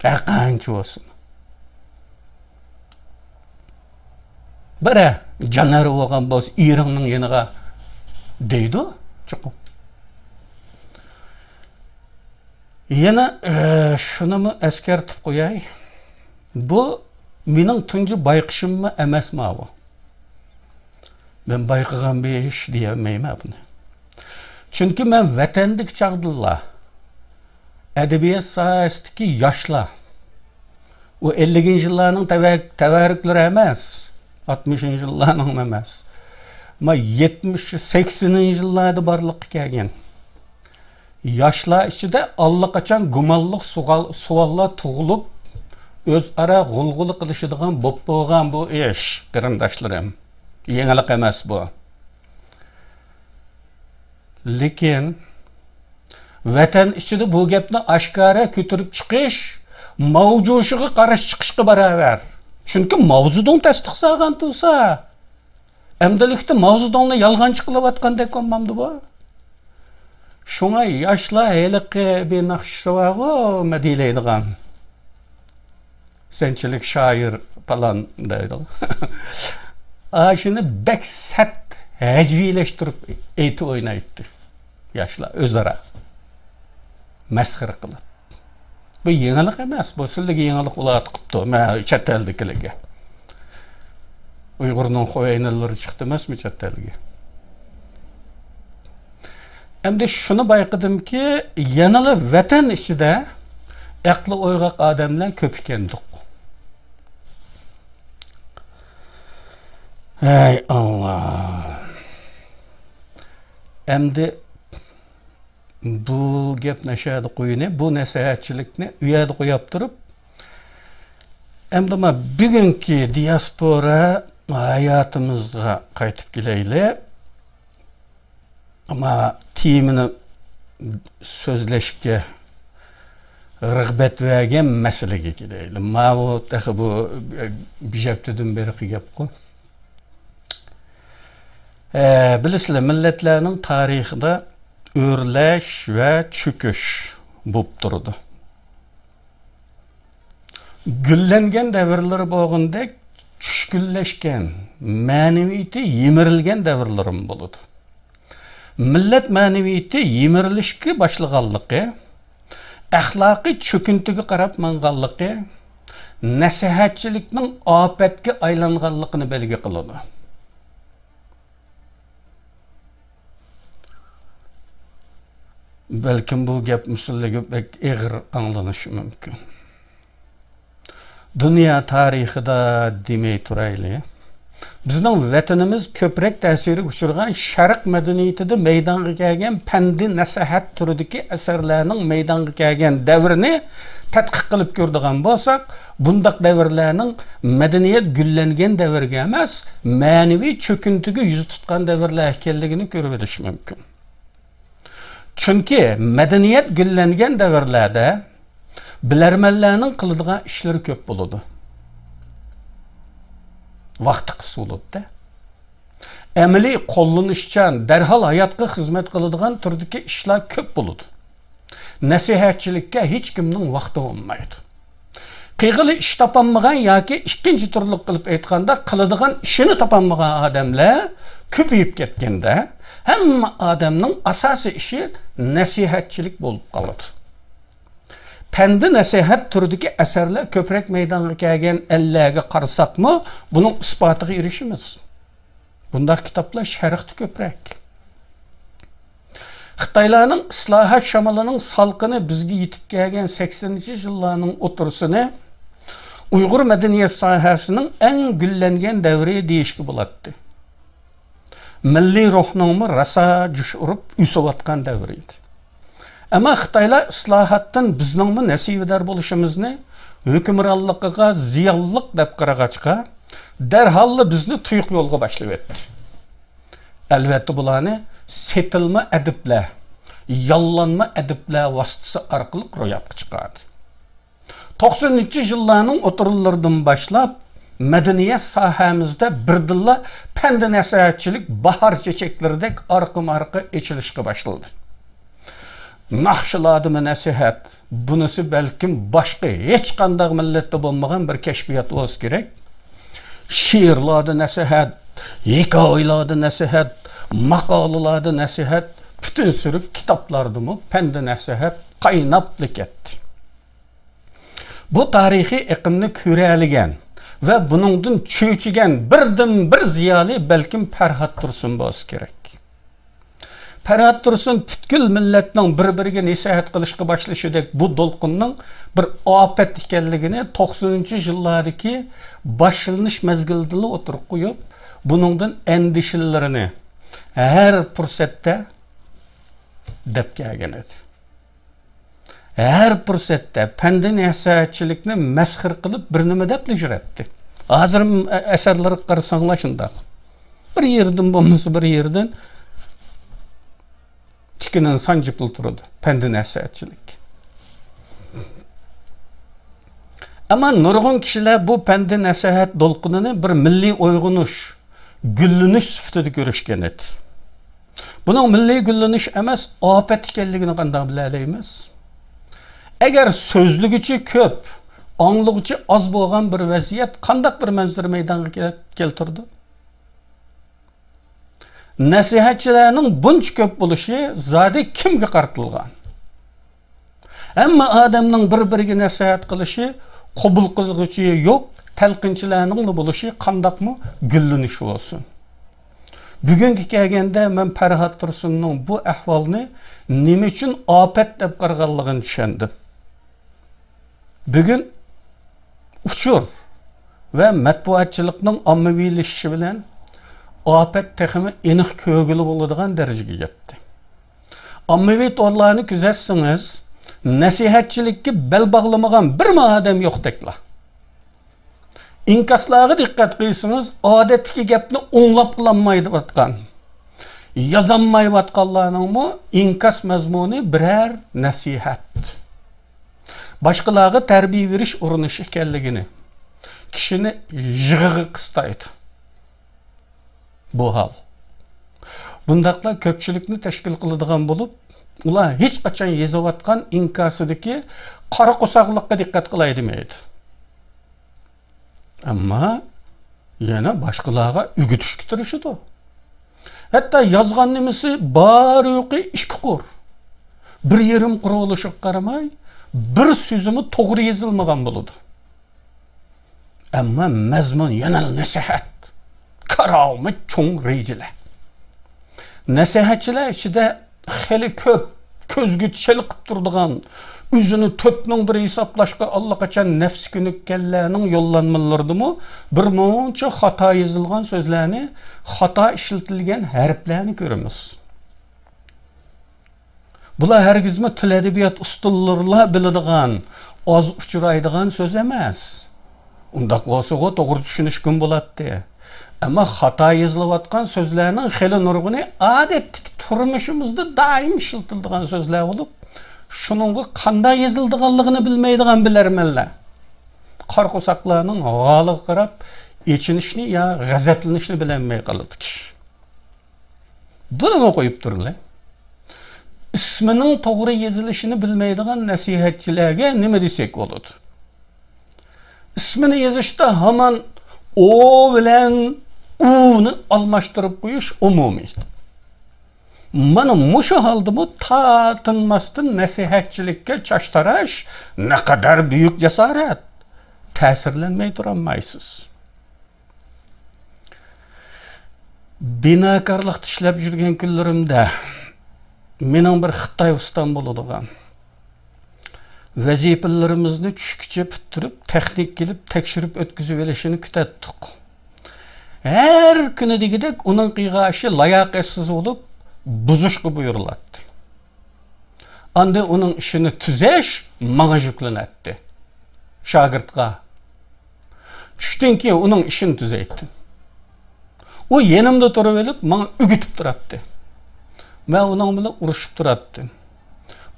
ھەر قانچە بولسۇن. بىرە، جانەر بولغان بولسا، ئېرىڭنىڭ يېنىغا دەيدۇ، چوقۇم. يەنە، ئە، شۇنىمۇ ئەسكەرتىپ قوياي. بۇ مېنىڭ تۇنجى بايقىشىممۇ ئەمەس ماۋۇ. مەن بايقىغان بىر ئىش دېيەلمەيمەن بۇنى. چۈنكى مەن ۋەتەندىكى چاغدىلا ئەدەبىيات ساھەسىدىكى ياشلار، ئۇ ئەللىكىنچى يىللارنىڭ تەۋە-، تەۋەررۈكلىرى ئەمەس، ئاتمىشىنچى يىللارنىڭ ئەمەس، ما يەتمىش، سەكسىنىنچى يىللاردا بارلىققا كەلگەن ياشلار ئىچىدە ئاللىقاچان گۇمانلىق سوئال-، سوئاللار تۇغۇلۇپ، ئۆزئارا غۇلغۇلا قىلىشىدىغان بولۇپ بولغان بۇ ئىش، قېرىنداشلىرىم. يېڭىلىق ئەمەس بۇ. لېكىن ۋەتەن ئىچىدە بۇ گەپنى ئاشكارا كۆتۈرۈپ چىقىش ماۋزۇشىغا قارشى چىقىشقا باراۋەر. چۈنكى ماۋزېدۇڭ تەستىق سالغان تۇرسا، ئەمدىلىكتە ماۋزېدۇڭنى يالغانچى قىلىۋاتقاندەك بولمامدۇ بۇ؟ شۇڭا ياشلار ھېلىقى بىر ناخشىسى بارغۇ، مەدھىيەلەيدىغان. سەنچىلىك شائىر پالان دەيدۇ. ئاشۇنى بەك سەت ھەجۋىيلەشتۈرۈپ ئېيتىپ ئوينايتتى ياشلار ئۆزئارا. مەسخىرە قىلىپ. بۇ يېڭىلىق ئەمەس. بۇ سىلىگە يېڭىلىق بولۇۋاتقۇپتۇ. مە، چەت ئەلدىكىلەرگە. ئۇيغۇرنىڭ خويەينىلىرى چىقتى ئەمەسمۇ چەت ئەلگە؟ ئەمدى شۇنى بايقىدىمكى، يەنىلا ۋەتەن ئىچىدە ئەقلى ئويغاق ئادەملەر كۆپ ئىكەندۇق. ھەي ئاللا. ئەمدى بۇ گەپنى ئەشەدە قويۇنى، بۇ نەسىھەتچىلىكنى ئۇ يەردە قوياپ تۇرۇپ، ئەمدى ما بۈگۈنكى دىياسپورا ھاياتىمىزغا قايتىپ كېلەيلى. ما تېمىنى سۆزلەشكە رىغبەت بەرگەن مەسىلىگە كېلەيلى. ماۋۇ تېخى بۇ بىر ھەپتىدىن بېرىقى گەپقۇ. ئە، بىلىسىلەر، مىللەتلەرنىڭ تارىخىدا ئۆرلەش ۋە چۆكۈش بولۇپ تۇرىدۇ. گۈللەنگەن دەۋرلىرى بولغىنىدەك، چۈشكۈنلەشكەن، مەنىۋىيىتى يىمىرىلگەن دەۋرلىرىمۇ بولىدۇ. مىللەت مەنىۋىيىتى يىمىرىلىشكە باشلىغانلىقى، ئەخلاقىي چۆكۈنتىگە قاراپ ماڭغانلىقى، نەسىھەتچىلىكنىڭ ئاپەتكە ئايلانغانلىقىنى بەلگە قىلىدۇ. بەلكىم بۇ گەپ مۇشۇلارغا بەك ئېغىر ئاڭلىنىشى مۇمكىن. دۇنيا تارىخىدا دېمەي تۇرايلى، بىزنىڭ ۋەتىنىمىز كۆپرەك تەسىرگە ئۇچرىغان شەرق مەدەنىيىتىدە مەيدانغا كەلگەن پەندى نەسىھەت تۈرىدىكى ئەسەرلەرنىڭ مەيدانغا كەلگەن دەۋرىنى تەتقىق قىلىپ كۆرىدىغان بولساق، بۇنداق دەۋرلەرنىڭ مەدەنىيەت گۈللەنگەن دەۋرگە ئەمەس، مەنىۋى چۆكۈنتىگە يۈز تۇتقان دەۋرلەر ئىكەنلىكىنى كۆرۈۋېلىش مۇمكىن. چۈنكى مەدەنىيەت گۈللەنگەن دەۋرلەردە بىلەرمەنلەرنىڭ قىلىدىغان ئىشلىرى كۆپ بولىدۇ. ۋاقتى قىسقا بولىدۇ-دە. ئەمەلىي، قوللىنىشچان، دەرھال ھاياتقا خىزمەت قىلىدىغان تۈردىكى ئىشلار كۆپ بولىدۇ. نەسىھەتچىلىككە ھېچكىمنىڭ ۋاقتى بولمايدۇ. قىلغىلى ئىش تاپالمىغان ياكى ئىككىنچى تۈرلۈك قىلىپ ئېيتقاندا، قىلىدىغان ئىشىنى تاپالمىغان ئادەملەر كۆپىيىپ كەتكەندە، ھەممە ئادەمنىڭ ئاساسىي ئىشى نەسىھەتچىلىك بولۇپ قالىدۇ. پەندى نەسىھەت تۈرىدىكى ئەسەرلەر كۆپرەك مەيدانغا كەلگەن ئەللەرگە قارىساقمۇ، بۇنىڭ ئىسپاتىغا ئېرىشىمىز. بۇنداق كىتابلار شەرقتە كۆپرەك. خىتايلارنىڭ ئىسلاھات شامىلىنىڭ سالقىنى بىزگە يېتىپ كەلگەن سەكسىنىنچى يىللارنىڭ ئوتتۇرىسىنى ئۇيغۇر مەدەنىيەت ساھەسىنىڭ ئەڭ گۈللەنگەن دەۋرى دېيىشكە بولاتتى. مىللىي روھنىڭمۇ راسا جۇش ئۇرۇپ ئۆسۈۋاتقان دەۋرى ئىدى. ئەمما خىتايلار ئىسلاھاتتىن بىزنىڭمۇ نەسىۋىدار بولۇشىمىزنى ھۆكۈمرانلىقىغا زىيانلىق دەپ قارىغاچقا، دەرھاللا بىزنى تۇيۇق يولغا باشلىۋەتتى. ئەلۋەتتە، بۇلارنى سېتىلما ئەدىبلەر، ياللانما ئەدىبلەر ۋاسىتىسى ئارقىلىق روياپقا چىقاردى. توقسىنىنچى يىللارنىڭ ئوتتۇرىلىرىدىن باشلاپ، مەدەنىيەت ساھەمىزدە بىردىنلا پەندى نەسىھەتچىلىك باھار چېچەكلىرىدەك ئارقىمۇ ئارقا ئېچىلىشقا باشلىدى. ناخشىلاردىمۇ نەسىھەت، بۇنىسى بەلكىم باشقا ھېچقانداق مىللەتتە بولمىغان بىر كەشپىيات بولسا كېرەك. شېئىرلاردا نەسىھەت، ھېكايىلاردا نەسىھەت، ماقالىلاردا نەسىھەت، پۈتۈن سۈرۈك كىتابلاردىمۇ پەندى نەسىھەت قايناپلا كەتتى. بۇ تارىخىي ئېقىمنى كۆرەلىگەن ۋە بۇنىڭدىن چۆچۈگەن بىردىنبىر زىيالىي بەلكىم پەرھات تۇرسۇن بولسا كېرەك. پەرھات تۇرسۇن پۈتكۈل مىللەتنىڭ بىر-بىرىگە نەسىھەت قىلىشقا باشلىشىدەك بۇ دولقۇننىڭ بىر ئاپەت ئىكەنلىكىنى توقسىنىنچى يىللاردىكى باشلىنىش مەزگىلىدىلا ئوتتۇرىغا قويۇپ، بۇنىڭدىن ئەندىشىلىرىنى ھەر پۇرسەتتە دەپ كەلگەن ئىدى. ھەر پۇرسەتتە پەندى نەسىھەتچىلىكنى مەسخىرە قىلىپ، بىر نېمە دەپلا يۈرەتتى. ھازىرمۇ ئەسەرلىرىگە قارىساڭلار شۇنداق. بىر يېرىدىن بولمىسا بىر يېرىدىن تىكىنىنى سانجىپلا تۇرىدۇ، پەندى نەسىھەتچىلىك. ئەمما نۇرغۇن كىشىلەر بۇ پەندى نەسىھەت دولقۇنىنى بىر مىللىي ئويغىنىش، گۈللىنىش سۈپىتىدە كۆرۈشكەن ئىدى. بۇنىڭ مىللىي گۈللىنىش ئەمەس، ئاپەت ئىكەنلىكىنى قانداق بىلەلەيمىز؟ ئەگەر سۆزلىگۈچى كۆپ، ئاڭلىغۇچى ئاز بولغان بىر ۋەزىيەت قانداق بىر مەنزىرە مەيدانغا كەل-، كەلتۈرىدۇ؟ نەسىھەتچىلەرنىڭ بۇنچە كۆپ بولۇشى زادى كىمگە قارىتىلغان؟ ھەممە ئادەمنىڭ بىر-بىرىگە نەسىھەت قىلىشى، قوبۇل قىلغۇچى يوق تەلقىنچىلەرنىڭلا بولۇشى قانداقمۇ گۈللىنىش بولسۇن. بۈگۈنگە كەلگەندە مەن پەرھات تۇرسۇننىڭ بۇ ئەھۋالنى نېمە ئۈچۈن ئاپەت دەپ قارىغانلىقىنى چۈشەندىم. بۈگۈن ئۇچۇر ۋە مەتبۇئاتچىلىقنىڭ ئاممىۋىلىشىشى بىلەن ئاپەت تېخىمۇ ئېنىق كۆرگىلى بولىدىغان دەرىجىگە يەتتى. ئاممىۋى تورلارنى كۆزەتسىڭىز، نەسىھەتچىلىككە بەل باغلىمىغان بىرمۇ ئادەم يوقتەكلا. ئىنكاسلارغا دىققەت قىلسىڭىز، ئادەتتىكى گەپنى ئوڭلاپ قىلالمايۋاتقان، يازالمايۋاتقانلارنىڭمۇ ئىنكاس مەزمۇنى بىرەر نەسىھەت. باشقىلارغا تەربىيە بېرىش ئۇرۇنۇشى ئىكەنلىكىنى كىشىنى يىغىغا قىستايدۇ. بۇ ھال. بۇنداقلار كۆپچىلىكنى تەشكىل قىلىدىغان بولۇپ، ئۇلار ھېچقاچان يېزىۋاتقان ئىنكاسىدىكى قارا قورساقلىققا دىققەت قىلاي دېمەيدۇ. ئەمما يەنە باشقىلارغا ئۆگىتىشكە تىرىشىدۇ. ھەتتا يازغان نېمىسى بار يوقى ئىككى قۇر، بىر يېرىم قۇر بولۇشىغا قارىماي، بىر سۆزىمۇ توغرا يېزىلمىغان بولىدۇ. ئەمما مەزمۇن يەنىلا نەسىھەت، كارامەت چوڭ رېجىلەر. نەسىھەتچىلەر ئىچىدە خېلى كۆپ كۆزگە چېلىقىپ تۇرىدىغان، ئۆزىنى تۆت مىڭ بىر ھېسابلاشقا ئاللىقاچان نەپسى كۆنۈككەنلەرنىڭ يوللانمىلىرىدىمۇ بىر مۇنچە خاتا يېزىلغان سۆزلەرنى، خاتا ئىشلىتىلگەن ھەرپلەرنى كۆرىمىز. بۇلار ھەرگىزمۇ تىل ئەدەبىيات ئۇستىلىرىلا بىلىدىغان، ئاز ئۇچرايدىغان سۆز ئەمەس. ئۇنداق بولسىغۇ توغرا چۈشىنىشكىمۇ بولاتتى. ئەمما خاتا يېزىلىۋاتقان سۆزلەرنىڭ خېلى نۇرغۇنى ئادەتتىكى تۇرمۇشىمىزدا دائىم ئىشلىتىلىدىغان سۆزلەر بولۇپ، شۇنىڭغا قانداق يېزىلىدىغانلىقىنى بىلمەيدىغان بىلەرمەنلەر. قارا قورساقلارنىڭ ھالىغا قاراپ، ئېچىنىشنى يا غەزەپلىنىشنى بىلەلمەي قالىدۇ كىشى. بۇنىمۇ قويۇپ تۇرۇڭلار. ئىسمىنىڭ توغرا يېزىلىشىنى بىلمەيدىغان نەسىھەتچىلەرگە نېمە دېسەك بولىدۇ؟ ئىسمىنى يېزىشتا ھامان ئو بىلەن ئۇنى ئالماشتۇرۇپ قويۇش ئومۇمىي. مانا مۇشۇ ھالدىمۇ تارتىنماستىن نەسىھەتچىلىككە چاچ تاراش نەقەدەر بۈيۈك جاسارەت! تەسىرلەنمەي تۇرالمايسىز. بىناكارلىقتا ئىشلەپ يۈرگەن كۈنلىرىمدە مېنىڭ بىر خىتاي ئۇستام بولىدىغان، ۋەزىپىلىرىمىزنى چۈشكىچە پۈتتۈرۈپ، تېخنىك كېلىپ تەكشۈرۈپ ئۆتكۈزۈۋېلىشىنى كۈتەتتۇق. ھەر كۈنى دېگۈدەك ئۇنىڭ قىلغان ئىشى لاياقەتسىز بولۇپ، بۇزۇشقا بۇيرۇلاتتى. ئاندىن ئۇنىڭ ئىشىنى تۈزەش ماڭا يۈكلىنەتتى. شاگىرتقا. چۈشتىن كېيىن ئۇنىڭ ئىشىنى تۈزەيتتىم. ئۇ يېنىمدا تۇرۇۋېلىپ، ماڭا ئۆگىتىپ تۇراتتى. مەن ئۇنىڭ بىلەن ئۇرۇشۇپ تۇراتتىم.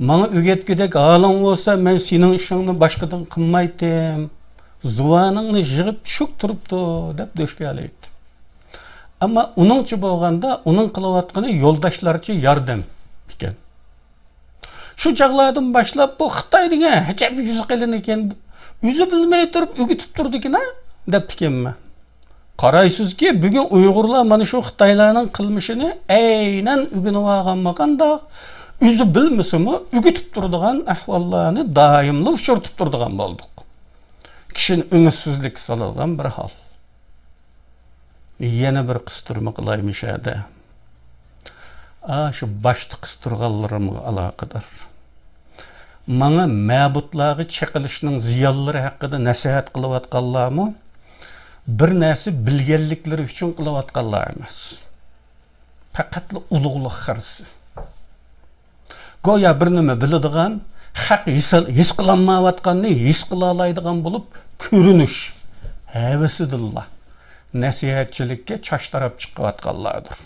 ماڭا ئۆگەتكۈدەك ھالىڭ بولسا، مەن سېنىڭ ئىشىڭنى باشقىدىن قىلمايتتىم. زۇۋانىڭنى يىغىپ چۈشۈك تۇرۇپتۇ، دەپ دۆشكە ئېلىۋەتتىم. ئەمما ئۇنىڭچە بولغاندا، ئۇنىڭ قىلىۋاتقىنى يولداشلارچە ياردەم ئىكەن. شۇ چاغلاردىن باشلاپ، بۇ خىتاي دېگەن ئەجەب يۈزى قېلىن ئىكەن، ئۆزى بىلمەي تۇرۇپ ئۆگىتىپ تۇرىدىكەن-ھە، دەپتىكەنمەن. قارايسىزكى، بۈگۈن ئۇيغۇرلار مانا شۇ خىتايلارنىڭ قىلمىشىنى ئەينەن ئۆگىنىۋالغانمۇ قانداق، ئۆزى بىلمىسىمۇ ئۆگىتىپ تۇرىدىغان ئەھۋاللارنى دائىملا ئۇچرىتىپ تۇرىدىغان بولدۇق. كىشىنى ئۈمىدسىزلىككە سالىدىغان بىر ھال. يەنە بىر قىستۇرما قىلاي مۇشۇ يەردە. ئاشۇ باشتا قىستۇرغانلىرىمغا ئالاقىدار. ماڭا مەبۇدلارغا چېقىلىشنىڭ زىيانلىرى ھەققىدە نەسىھەت قىلىۋاتقانلارمۇ بىر نەرسە بىلگەنلىكلىرى ئۈچۈن قىلىۋاتقانلار ئەمەس. پەقەتلا ئۇلۇغلۇق خىرىسى. گويا بىر نېمە بىلىدىغان، خەق ھېس، ھېس قىلالمايۋاتقاننى ھېس قىلالايدىغان بولۇپ كۆرۈنۈش ھەۋىسىدىنلا نەسىھەتچىلىككە چاچ تاراپ چىقىۋاتقانلاردۇر.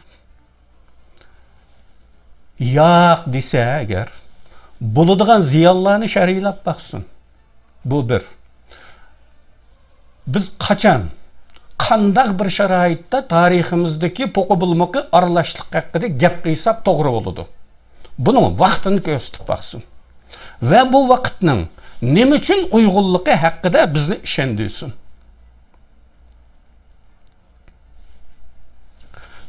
ياق دېسە ئەگەر، بولىدىغان زىيانلارنى شەرھلەپ باقسۇن. بۇ بىر. بىز قاچان، قانداق بىر شارائىتتا تارىخىمىزدىكى پوقا بۇلمۇقى ئارىلاشلىق ھەققىدە گەپ قىلساق توغرا بولىدۇ؟ بۇنىڭ ۋاقتىنى كۆرسىتىپ باقسۇن. ۋە بۇ ۋاقىتنىڭ نېمە ئۈچۈن ئۇيغۇنلۇقى ھەققىدە بىزنى ئىشەندۈرسۇن.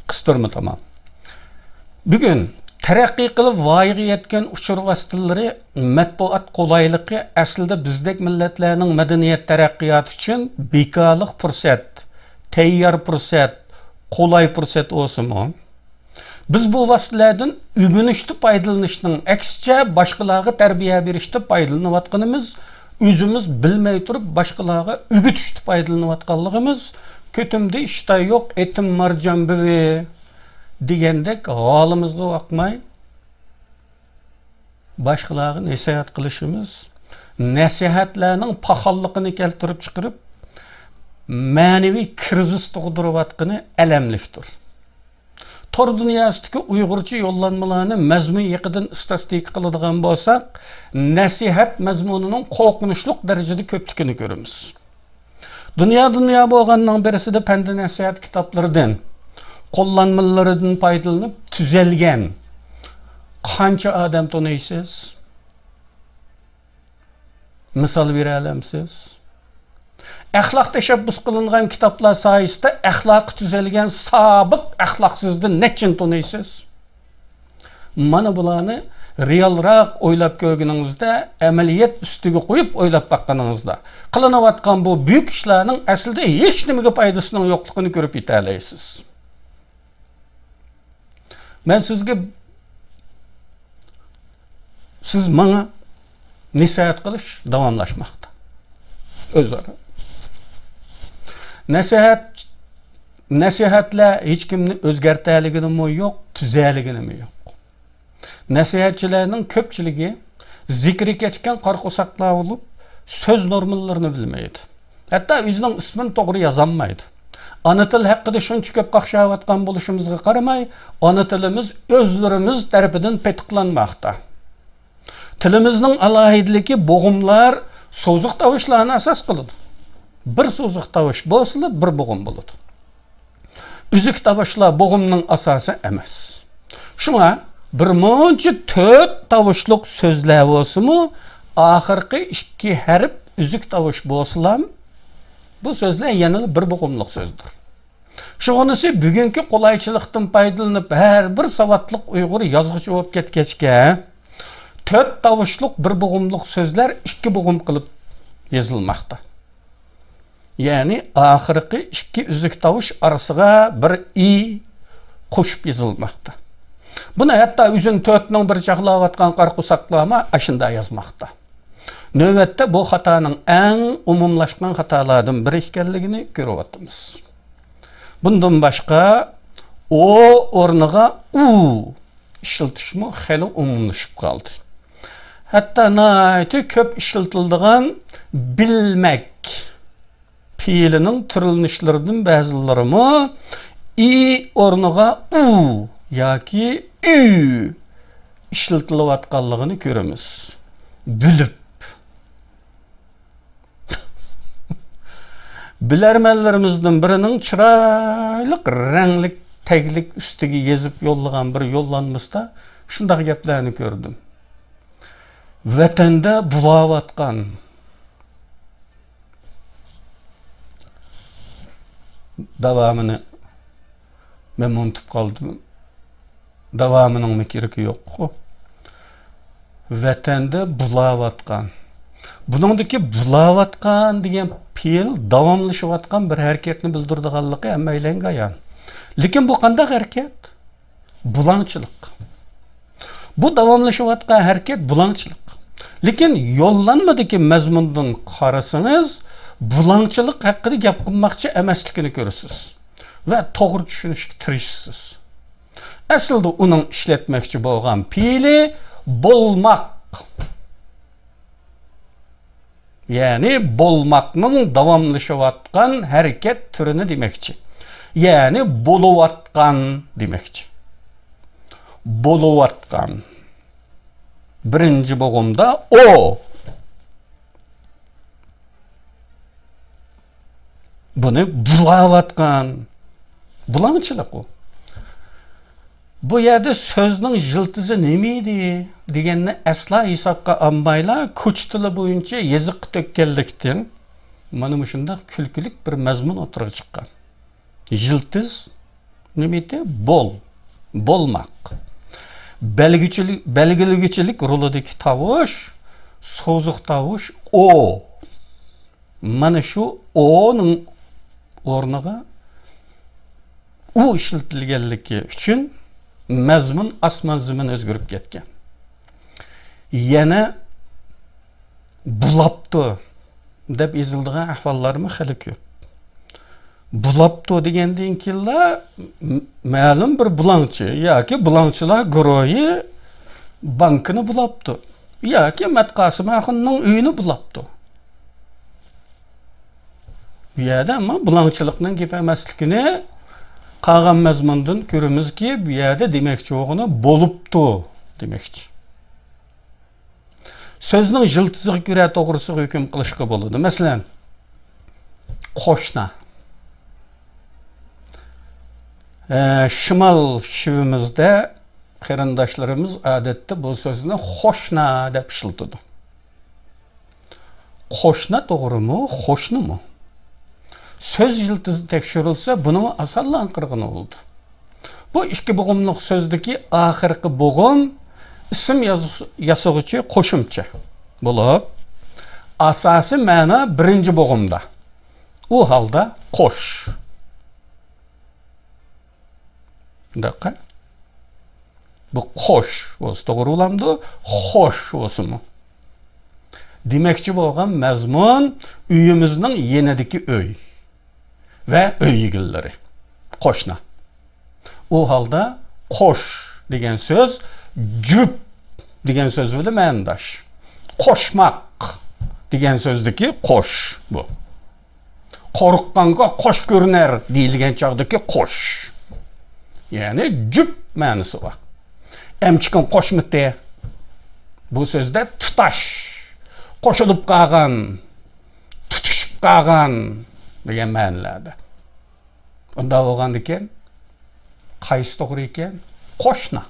قىستۇرما تامام. بۈگۈن تەرەققىي قىلىپ ۋايىغا يەتكەن ئۇچۇر ۋاسىتىلىرى، مەتبۇئات قولايلىقى ئەسلىدە بىزدەك مىللەتلەرنىڭ مەدەنىيەت تەرەققىياتى ئۈچۈن بىكارلىق پۇرسەت، تەييار پۇرسەت، قولاي پۇرسەت بولسىمۇ، بىز بۇ ۋاسىتىلەردىن ئۆگىنىشتە پايدىلىنىشنىڭ ئەكسىچە باشقىلارغا تەربىيە بېرىشتە پايدىلىنىۋاتقىنىمىز، ئۆزىمىز بىلمەي تۇرۇپ باشقىلارغا ئۆگىتىشتە پايدىلىنىۋاتقانلىقىمىز، كۆتۈمدە ئىشتا يوق ئېتىم مارجان بۈۋى دېگەندەك ھالىمىزغا باقماي باشقىلارغا نەسىھەت قىلىشىمىز، نەسىھەتلەرنىڭ پاخاللىقىنى كەلتۈرۈپ چىقىرىپ، مەنىۋى كىرىزىس تۇغدۇرۇۋاتقىنى ئەلەملىكتۇر. تور دۇنياسىدىكى ئۇيغۇرچە يوللانمىلارنى مەزمۇن يېقىدىن ئىستاتىستىكا قىلىدىغان بولساق، نەسىھەت مەزمۇنىنىڭ قورقۇنچلۇق دەرىجىدە كۆپلۈكىنى كۆرىمىز. دۇنيا دۇنيا بولغاننىڭ بىرسىدە پەند نەسىھەت كىتابلىرىدىن، قوللانمىلىرىدىن پايدىلىنىپ تۈزەلگەن قانچە ئادەم تونۇيسىز؟ مىسال بېرەلەمسىز؟ ئەخلاق تەشەببۇس قىلىنغان كىتابلار سايىسىدا ئەخلاقى تۈزەلگەن سابىق ئەخلاقسىزدىن نەچچىنى تونۇيسىز؟ مانا بۇلارنى رېئالراق ئويلاپ كۆرگىنىڭىزدە، ئەمەلىيەت ئۈستىگە قويۇپ ئويلاپ باققىنىڭىزدا، قىلىنىۋاتقان بۇ بۈيۈك ئىشلارنىڭ ئەسلىدە ھېچنېمىگە پايدىسىنىڭ يوقلۇقىنى كۆرۈپ يېتەلەيسىز. مەن سىزگە، سىز ماڭا نەسىھەت قىلىش داۋاملاشماقتا. ئۆزئارا. نەسىھەت، نەسىھەتلەر ھېچكىمنى ئۆزگەرتەلىگىنىمۇ يوق، تۈزەلىگىنىمۇ يوق. نەسىھەتچىلەرنىڭ كۆپچىلىكى زىكرى كەچكەن قارا قورساقلار بولۇپ، سۆز نورمىلىرىنى بىلمەيدۇ. ھەتتا ئۆزىنىڭ ئىسمىنى توغرا يازالمايدۇ. ئانا تىل ھەققىدە شۇنچە كۆپ قاقشاۋاتقان بولۇشىمىزغا قارىماي، ئانا تىلىمىز ئۆزلىرىمىز تەرىپىدىن پېتىقلانماقتا. تىلىمىزنىڭ ئالاھىدىلىكى بوغۇملار، سوزۇق تاۋۇشلارنى ئاساس قىلىدۇ. بىر سوزۇق تاۋۇش بولسىلا، بىر بوغۇم بولىدۇ. ئۈزۈك تاۋۇشلار بوغۇمنىڭ ئاساسى ئەمەس. شۇڭا بىر مۇنچە تۆت تاۋۇشلۇق سۆزلەر بولسىمۇ، ئاخىرقى ئىككى ھەرپ ئۈزۈك تاۋۇش بولسىلام، بۇ سۆزلەر يەنىلا بىر بوغۇملۇق سۆزدۇر. شۇغىنىسى بۈگۈنكى قولايچىلىقتىن پايدىلىنىپ، ھەر بىر ساۋاتلىق ئۇيغۇر يازغۇچى بولۇپ كەتكەچكە، تۆت تاۋۇشلۇق بىر بوغۇملۇق سۆزلەر ئىككى بوغۇم قىلىپ يېزىلماقتا. يەنى ئاخىرقى ئىككى ئۈزۈك تاۋۇش ئارىسىغا بىر ئى قوشۇپ يېزىلماقتا. بۇنى ھەتتا ئۆزىنى تۆتنىڭ بىرى چاغلاۋاتقان قارا قورساقلارمۇ ئاشۇنداق يازماقتا. نۆۋەتتە بۇ خاتانىڭ ئەڭ ئومۇملاشقان خاتالاردىن بىرى ئىكەنلىكىنى كۆرۈۋاتىمىز. بۇندىن باشقا، ئو ئورنىغا ئۇ ئىشلىتىشمۇ خېلى ئومۇملىشىپ قالدى. ھەتتا ناھايىتى كۆپ ئىشلىتىلىدىغان بىلمەك پېئىلىنىڭ تۈرلىنىشلىرىدىن بەزىلىرىمۇ ئى ئورنىغا ئۇ ياكى ئۈ ئىشلىتىلىۋاتقانلىقىنى كۆرىمىز. بىلىپ. بىلەرمەنلىرىمىزدىن بىرىنىڭ چىرايلىق رەڭلىك تەگلىك ئۈستىگە يېزىپ يوللىغان بىر يوللانمىسىدا شۇنداق گەپلەرنى كۆردۈم. ۋەتەندە بۇلاۋاتقان، داۋامىنى مەن ئۇنتۇپ قالدىم. داۋامىنىڭمۇ كېرىكى يوققۇ. ۋەتەندە بۇلاۋاتقان. بۇنىڭدىكى بۇلاۋاتقان دېگەن پېئىل داۋاملىشىۋاتقان بىر ھەرىكەتنى بىلدۈرىدىغانلىقى ھەممەيلەنگە ئايان. لېكىن بۇ قانداق ھەرىكەت؟ بۇلاڭچىلىق. بۇ داۋاملىشىۋاتقان ھەرىكەت بۇلاڭچىلىق. لېكىن يوللانمىدىكى مەزمۇندىن قارىسىڭىز، بۇلاڭچىلىق ھەققىدە گەپ قىلماقچى ئەمەسلىكىنى كۆرىسىز ۋە توغرا چۈشىنىشكە تىرىشىسىز. ئەسلىدە ئۇنىڭ ئىشلەتمەكچى بولغان پېئىلى بولماق. يەنى بولماقنىڭ داۋاملىشىۋاتقان ھەرىكەت تۈرىنى دېمەكچى. يەنى بولۇۋاتقان دېمەكچى. بولۇۋاتقان. بىرىنچى بوغۇمدا ئو. بۇنى بۇلاۋاتقان. بۇلاڭچىلىق ئۇ. بۇ يەردە سۆزنىڭ يىلتىزى نېمە ئىدى دېگەننى ئەسلا ھېسابقا ئالمايلا، كوچا تىلى بويىچە يېزىققا تۆككەنلىكتىن، مانا مۇشۇنداق كۈلكىلىك بىر مەزمۇن ئوتتۇرىغا چىققان. يىلتىز نېمە ئىدى؟ بول. بولماق. بەلگىچىلىك، بەلگىلىگۈچىلىك رولىدىكى تاۋۇش، سوزۇق تاۋۇش ئو. مانا شۇ ئونىڭ ئورنىغا ئۇ ئىشلىتىلگەنلىكى ئۈچۈن مەزمۇن ئاسمان زېمىن ئۆزگىرىپ كەتكەن. يەنە بۇلاپتۇ دەپ يېزىلىدىغان ئەھۋاللارمۇ خېلى كۆپ. بۇلاپتۇ دېگەندىن كېيىنلا م-، مەلۇم بىر بۇلاڭچى ياكى بۇلاڭچىلار گۇرۇھى بانكىنى بۇلاپتۇ ياكى مەتقاسىم ئاخۇننىڭ ئۆيىنى بۇلاپتۇ. بۇ يەردە ئەمما بۇلاڭچىلىقنىڭ گېپى ئەمەسلىكىنى قالغان مەزمۇندىن كۆرىمىزكى، بۇ يەردە دېمەكچى بولغىنى بولۇپتۇ دېمەكچى. سۆزنىڭ يىلتىزىغا كۆرە توغرىسىغا ھۆكۈم قىلىشقا بولىدۇ. مەسىلەن، قوشنا. ئە، شىمال شىۋىمىزدە قېرىنداشلىرىمىز ئادەتتە بۇ سۆزنى خوشنا دەپ ئىشلىتىدۇ. قوشنا توغرىمۇ، خوشنىمۇ؟ سۆز يىلتىزى تەكشۈرۈلسە، بۇنىمۇ ئاسانلا ئاڭقىرغىلى بولىدۇ. بۇ ئىككى بوغۇملۇق سۆزدىكى ئاخىرقى بوغۇم ئىسىم ياز-، ياسىغۇچى قوشۇمچە بولۇپ، ئاساسىي مەنا بىرىنچى بوغۇمدا. ئۇ ھالدا قوش. دىققەت. بۇ قوش بولسا توغرا بولامدۇ؟ خوش بولسىمۇ؟ دېمەكچى بولغان مەزمۇن ئۆيىمىزنىڭ يېنىدىكى ئۆي ۋە ئۆي ئىگىلىرى. قوشنا. ئۇ ھالدا قوش دېگەن سۆز جۈپ دېگەن سۆز بىلەن مەنىداش. قوشماق دېگەن سۆزدىكى قوش بۇ. قورققانغا قوش كۆرۈنەر دېيىلگەن چاغدىكى قوش. يەنى جۈپ مەنىسى بار. ئەمچىكىن قوشمىتى. بۇ سۆزدە تۇتاش، قوشۇلۇپ قالغان، تۇتۇشۇپ قالغان دېگەن مەنىلەردە. ئۇنداق بولغاندىكىن، قايسى توغرا ئىكەن؟ قوشنا.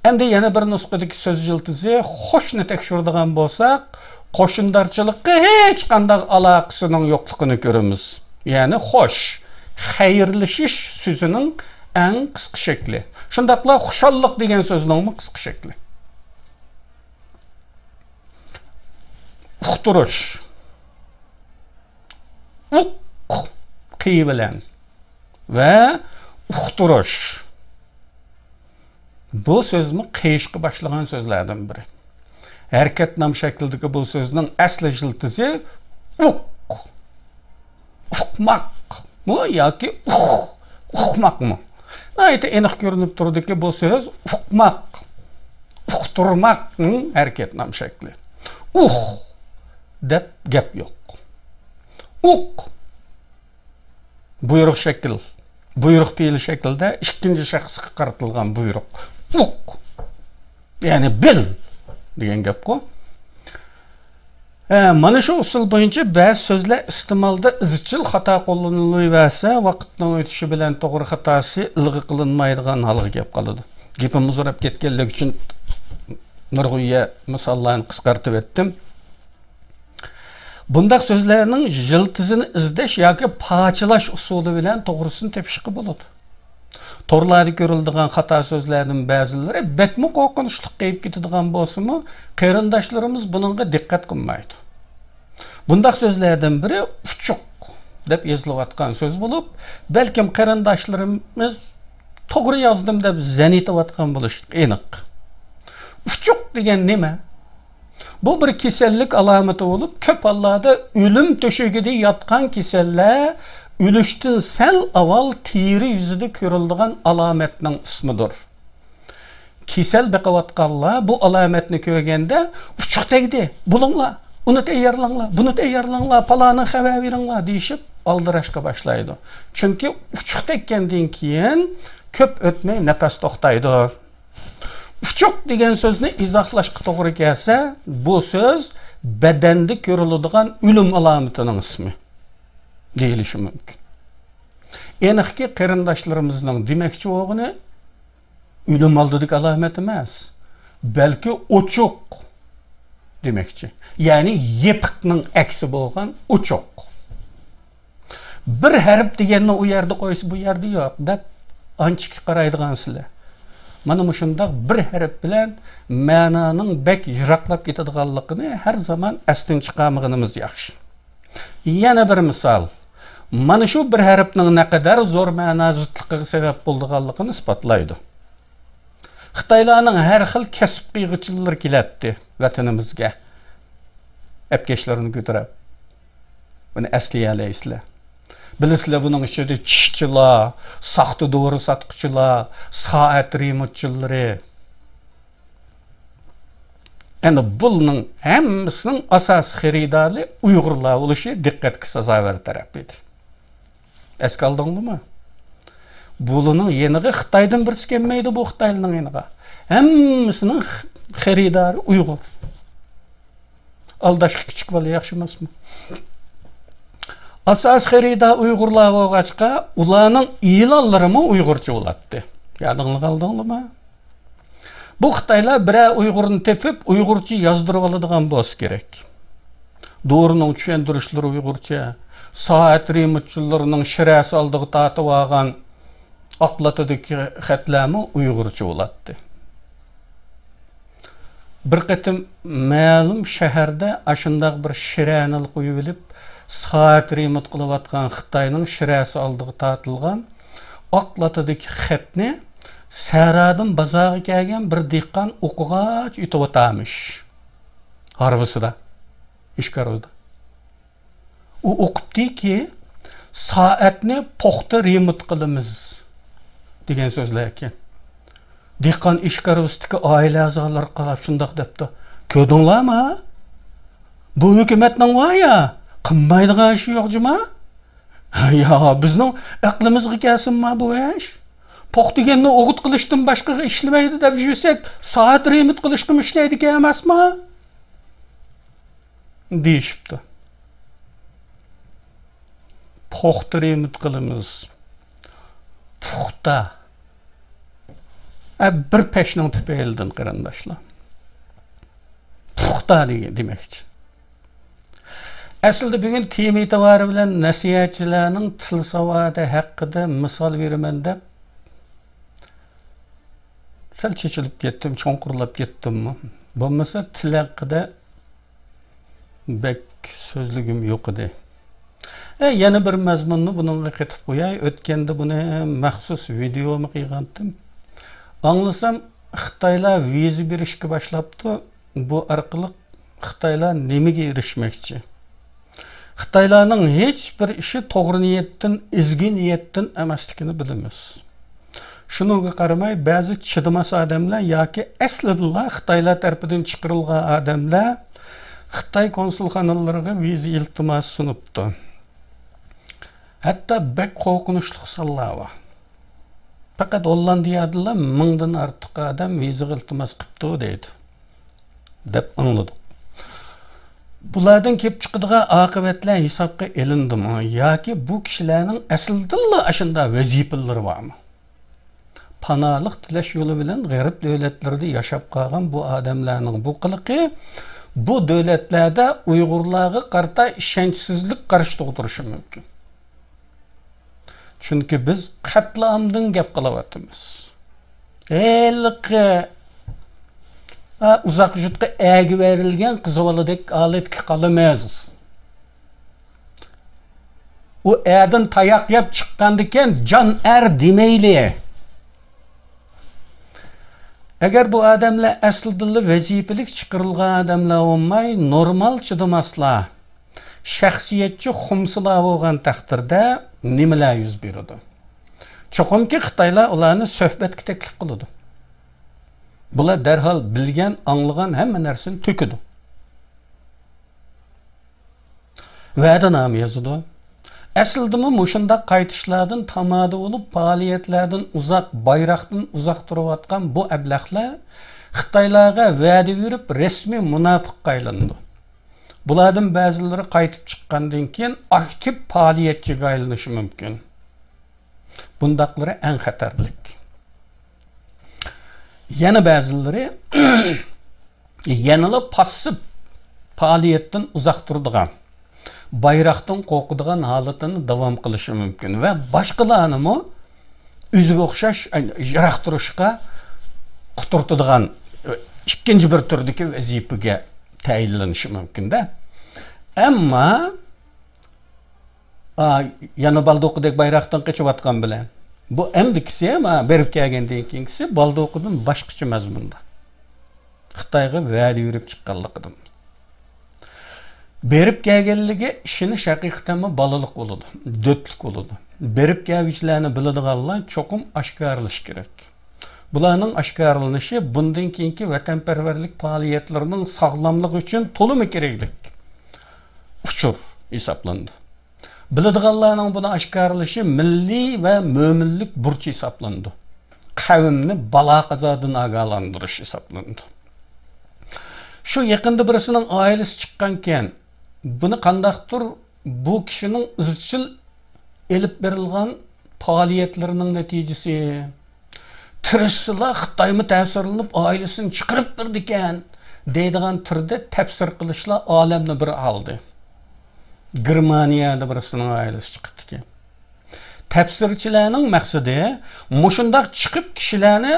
ئەمدى يەنە بىر نۇسخىدىكى سۆز يىلتىزى خوشنى تەكشۈرىدىغان بولساق، قوشنىدارچىلىققا ھېچقانداق ئالاقىسىنىڭ يوقلۇقىنى كۆرىمىز. يەنى خوش، خەيرلىشىش سۆزىنىڭ ئەڭ قىسقا شەكلى. شۇنداقلا خۇشاللىق دېگەن سۆزنىڭمۇ قىسقا شەكلى. ئۇقتۇرۇش. ئۇق، قى بىلەن. ۋە ئۇقتۇرۇش. بۇ سۆزمۇ قېيىشقا باشلىغان سۆزلەردىن بىرى. ھەرىكەت نام شەكلىدىكى بۇ سۆزنىڭ ئەسلى يىلتىزى ئۇق. ئۇقماقمۇ ياكى ئۇق، ئۇقماقمۇ؟ ناھايىتى ئېنىق كۆرۈنۈپ تۇرىدۇكى، بۇ سۆز ئۇقماق، ئۇقتۇرماقنىڭ ھەرىكەت نام شەكلى. ئۇھ دەپ گەپ يوق. ئۇق. بۇيرۇق شەكىل، بۇيرۇق پېئىل شەكلىدە ئىككىنچى شەخسكە قارىتىلغان بۇيرۇق. ئۇق. يەنى بىل دېگەن گەپقۇ. ھە، مانا شۇ ئۇسۇل بويىچە بەزى سۆزلەر ئىستېمالدا ئىزچىل خاتا قوللىنىلىۋەرسە، ۋاقىتنىڭ ئۆتۈشى بىلەن توغرا خاتاسى ئىلغا قىلىنمايدىغان ھالغا كەپ قالىدۇ. گېپىم ئۇزىراپ كەتكەنلىكى ئۈچۈن نۇرغۇن مىساللارنى قىسقارتىۋەتتىم. بۇنداق سۆزلەرنىڭ يىلتىزىنى ئىزدەش ياكى پاچىلاش ئۇسۇلى بىلەن توغرىسىنى تېپىشقا بولىدۇ. تورلاردا كۆرۈلىدىغان خاتا سۆزلەردىن بەزىلىرى بەكمۇ قورقۇنچلۇق قېيىپ كېتىدىغان بولسىمۇ، قېرىنداشلىرىمىز بۇنىڭغا دىققەت قىلمايدۇ. بۇنداق سۆزلەردىن بىرى ئۇچۇق دەپ يېزىلىۋاتقان سۆز بولۇپ، بەلكىم قېرىنداشلىرىمىز توغرا يازدىم دەپ زەن ئېتىۋاتقان بولۇشى ئېنىق. ئۇچۇق دېگەن نېمە؟ بۇ بىر كېسەللىك ئالامىتى بولۇپ، كۆپ ھاللاردا ئۆلۈم تۆشىكىدە ياتقان كېسەللەر ئۆلۈشتىن سەل ئاۋۋال تېرە يۈزىدە كۆرۈلىدىغان ئالامەتنىڭ ئىسمىدۇر. كېسەل بېقىۋاتقانلار بۇ ئالامەتنى كۆرگەندە، «ئۇچۇق تەگدى، بولۇڭلار، ئۇنى تەييارلاڭلار، بۇنى تەييارلاڭلار، پالانىغا خەۋەر بېرىڭلار» دېيىشىپ، ئالدىراشقا باشلايدۇ. چۈنكى ئۇچۇق تەگكەندىن كېيىن كۆپ ئۆتمەي نەپەس توختايدۇ. ئۇچۇق دېگەن سۆزنى ئىزاھلاشقا توغرا كەلسە، بۇ سۆز بەدەندە كۆرۈلىدىغان ئۆلۈم ئالامىتىنىڭ ئىسمى دېيىلىشى مۇمكىن. ئېنىقكى، قېرىنداشلىرىمىزنىڭ دېمەكچى بولغىنى ئۆلۈم ئالدىدىكى ئالامەت ئەمەس، بەلكى ئوچۇق دېمەكچى. يەنى يېپىقنىڭ ئەكسى بولغان ئوچۇق. بىر ھەرپ دېگەننى ئۇ يەردە قويسا، بۇ يەردە يوق دەپ ئانچىكى قارايدىغانسىلەر. مانا مۇشۇنداق بىر ھەرپ بىلەن مەنانىڭ بەك يىراقلاپ كېتىدىغانلىقىنى ھەر زامان ئەستىن چىقارمىغىنىمىز ياخشى. يەنە بىر مىسال. مانا شۇ بىر ھەرپنىڭ نەقەدەر زور مەنا زىتلىقىغا سەۋەب بولىدىغانلىقىنى ئىسپاتلايدۇ. خىتايلارنىڭ ھەر خىل كەسىپ قىلغۇچىلىرى كېلەتتى ۋەتىنىمىزگە. ئەپكەشلىرىنى كۆتۈرۈپ. بۇنى ئەسلىيەلەيسىلەر. بىلىسىلەر، بۇنىڭ ئىچىدە چىشچىلار، ساختا دورا ساتقۇچىلار، سائەت رېمونتچىلىرى. ئەنە بۇلارنىڭ ھەممىسىنىڭ ئاساسىي خېرىدارى ئۇيغۇرلار بولۇشى دىققەتكە سازاۋەر تەرەپ ئىدى. ئەسكە ئالدىڭلىمۇ؟ بۇلارنىڭ يېنىغا خىتايدىن بىرسى كەلمەيدۇ، بۇ خىتايلارنىڭ يېنىغا. ھەممىسىنىڭ خېرىدارى ئۇيغۇر. ئالداشقا كىچىك بالا ياخشى ئەمەسمۇ؟ ئاساسىي خېرىدار ئۇيغۇرلار بولغاچقا، ئۇلارنىڭ ئېلانلىرىمۇ ئۇيغۇرچە بولاتتى. يادىڭلارغا ئالدىڭلىمۇ؟ بۇ خىتايلار بىرەر ئۇيغۇرنى تېپىپ، ئۇيغۇرچە يازدۇرۇپ ئالىدىغان بولسا كېرەك. دورىنىڭ چۈشەندۈرۈشلىرى ئۇيغۇرچە، سائەت رېمونتچىلىرىنىڭ شىرەسى ئالدىغا تارتىۋالغان ئاق لاتىدىكى خەتلەرمۇ ئۇيغۇرچە بولاتتى. بىر قېتىم مەلۇم شەھەردە ئاشۇنداق بىر شىرەنىلا قويۇۋېلىپ، سائەت رېمونت قىلىۋاتقان خىتاينىڭ شىرەسى ئالدىغا تارتىلغان ئاق لاتىدىكى خەتنى سەھرادىن بازارغا كەلگەن بىر دېھقان ئوقۇغاچ ئۆتۈۋاتارمىش. ھارۋىسىدا، ئىشىك ھارۋىدا. ئۇ ئوقۇپتىكى، «سائەتنى پۇختا رېمونت قىلىمىز» دېگەن سۆزلەر ئىكەن. دېھقان ئىشىك ھارۋىسىدىكى ئائىلە ئەزالىرىغا قاراپ شۇنداق دەپتۇ: «كۆردۈڭلارمۇ؟ بۇ ھۆكۈمەتنىڭ ۋايا، قىلمايدىغان ئىشى يوق جۇما. يا، بىزنىڭ ئەقلىمىزگە كەلسۇنما بۇ ئىش؟ پوخ دېگەننى ئوغۇت قىلىشتىن باشقىغا ئىشلىمەيدۇ دەپ يۈرسەك، سائەت رېمونت قىلىشقىمۇ ئىشلەيدىكەن ئەمەسما؟» دېيىشىپتۇ. پوختا رېمونت قىلىمىز. پۇختا. ئە، بىر پەشنىڭ تۈپەيلىدىن، قېرىنداشلار. پۇختا دېگەن، دېمەكچى. ئەسلىدە بۈگۈن تېما ئېتىبارى بىلەن نەسىھەتچىلەرنىڭ تىل ساۋاتى ھەققىدە مىسال بېرىمەن دەپ سەل چېچىلىپ كەتتىم، چوڭقۇرلاپ كەتتىممۇ؟ بولمىسا تىل ھەققىدە بەك سۆزلىگۈم يوق ئىدى. ئە، يەنە بىر مەزمۇننى بۇنىڭغا قېتىپ قوياي. ئۆتكەندە بۇنى مەخسۇس ۋىدېئومۇ قىلغانتىم. ئاڭلىسام، خىتايلار ۋىزا بېرىشكە باشلاپتۇ. بۇ ئارقىلىق خىتايلار نېمىگە ئېرىشمەكچى؟ خىتايلارنىڭ ھېچ بىر ئىشى توغرا نىيەتتىن، ئىزگى نىيەتتىن ئەمەسلىكىنى بىلىمىز. شۇنىڭغا قارىماي، بەزى چىدىماس ئادەملەر ياكى ئەسلىدىلا خىتايلار تەرىپىدىن چىقىرىلغان ئادەملەر خىتاي كونسۇلخانىلىرىغا ۋىزا ئىلتىماسى سۇنۇپتۇ. ھەتتا بەك قورقۇنچلۇق سانلار بار. پەقەت ھوللاندىيەدىلا مىڭدىن ئارتۇق ئادەم ۋىزىغا ئىلتىماس قىپتۇ دەيدۇ، دەپ ئاڭلىدۇق. بۇلاردىن كېلىپ چىقىدىغان ئاقىۋەتلەر ھېسابقا ئېلىندىمۇ ياكى بۇ كىشىلەرنىڭ ئەسلىدىنلا ئاشۇنداق ۋەزىپىلىرى بارمۇ؟ پاناھلىق تىلەش يولى بىلەن غەرب دۆلەتلىرىدە ياشاپ قالغان بۇ ئادەملەرنىڭ بۇ قىلىقى بۇ دۆلەتلەردە ئۇيغۇرلارغا قارىتا ئىشەنچسىزلىك قارشى تۇغدۇرۇشى مۇمكىن. چۈنكى بىز قەتلىئامدىن گەپ قىلىۋاتىمىز. ھېلىقى، ھە، ئۇزاق جۇتقا ئەگىۋېرىلگەن قىز بالىدەك ھالەتكە قالىمىز. ئۇ ئەدىن تاياق يەپ چىققاندىكىن جان ئەر دېمەيلى. ئەگەر بۇ ئادەملەر ئەسلىدىنلا ۋەزىپىلىك چىقىرىلغان ئادەملەر بولماي، نورمال چىدىماسلار، شەخسىيەتچى خۇمسىلار بولغان تەقدىردە نېمىلەر يۈز بېرىدۇ؟ چوقۇمكى خىتايلار ئۇلارنى سۆھبەتكە تەكلىپ قىلىدۇ. بۇلار دەرھال بىلگەن، ئاڭلىغان ھەممە نەرسىنى تۆكىدۇ. ۋەدىنامە يازىدۇ. ئەسلىدىمۇ مۇشۇنداق قايتىشلاردىن تامادە بولۇپ، پائالىيەتلەردىن ئۇزاق، بايراقتىن ئۇزاق تۇرۇۋاتقان بۇ ئەبلەخلەر خىتايلارغا ۋەدە بېرىپ، رەسمىي مۇناپىققا ئايلىنىدۇ. بۇلاردىن بەزىلىرى قايتىپ چىققاندىن كېيىن ئاكتىپ پائالىيەتچىگە ئايلىنىشى مۇمكىن. بۇنداقلىرى ئەڭ خەتەرلىك. يەنە بەزىلىرى يەنىلا پاسسىپ پائالىيەتتىن ئۇزاق تۇرىدىغان، بايراقتىن قورقىدىغان ھالىتىنى داۋام قىلىشى مۇمكىن ۋە باشقىلارنىمۇ ئۆزىگە ئوخشاش يىراق تۇرۇشقا قۇترىتىدىغان ئىككىنچى بىر تۈردىكى ۋەزىپىگە تەيىنلىنىشى مۇمكىن-دە. ئەمما، ئا، يەنە بالدۇقىدەك بايراقتىن قېچىۋاتقان بىلەن، بۇ ئەمدىكىسى، ما، بېرىپ كەلگەندىن كېيىنكىسى بالدۇقىدىن باشقىچە مەزمۇندا. خىتايغا ۋەدە بېرىپ چىققانلىقىدىن. بېرىپ كەلگەنلىكىگە ئىشىنىش ھەقىقەتەنمۇ بالىلىق بولىدۇ، دۆتلۈك بولىدۇ. بېرىپ كەلگۈچىلەرنى بىلىدىغانلار چوقۇم ئاشكارىلىشى كېرەك. بۇلارنىڭ ئاشكارىلىنىشى بۇندىن كېيىنكى ۋەتەنپەرۋەرلىك پائالىيەتلىرىنىڭ ساغلاملىقى ئۈچۈن تولىمۇ كېرەكلىك ئۇچۇر ھېسابلىنىدۇ. بىلىدىغانلارنىڭ بۇنى ئاشكارىلىشى مىللىي ۋە مۆمىنلىك بۇرچى ھېسابلىنىدۇ. قەۋمنى بالا-قازادىن ئاگاھلاندۇرۇش ھېسابلىنىدۇ. شۇ يېقىندا بىرسىنىڭ ئائىلىسى چىققانكەن، بۇنى قانداقتۇر بۇ كىشىنىڭ ئىزچىل ئېلىپ بېرىلغان پائالىيەتلىرىنىڭ نەتىجىسى، تىرىشسىلا خىتايمۇ تەسىرلىنىپ ئائىلىسىنى چىقىرىپ بېرىدىكەن دەيدىغان تۈردە تەپسىر قىلىشلار ئالەمنى بىر ئالدى. گېرمانىيەدە بىرسىنىڭ ئائىلىسى چىقىپتىكەن. تەپسىرچىلەرنىڭ مەقسىتى مۇشۇنداق چىقىپ كىشىلەرنى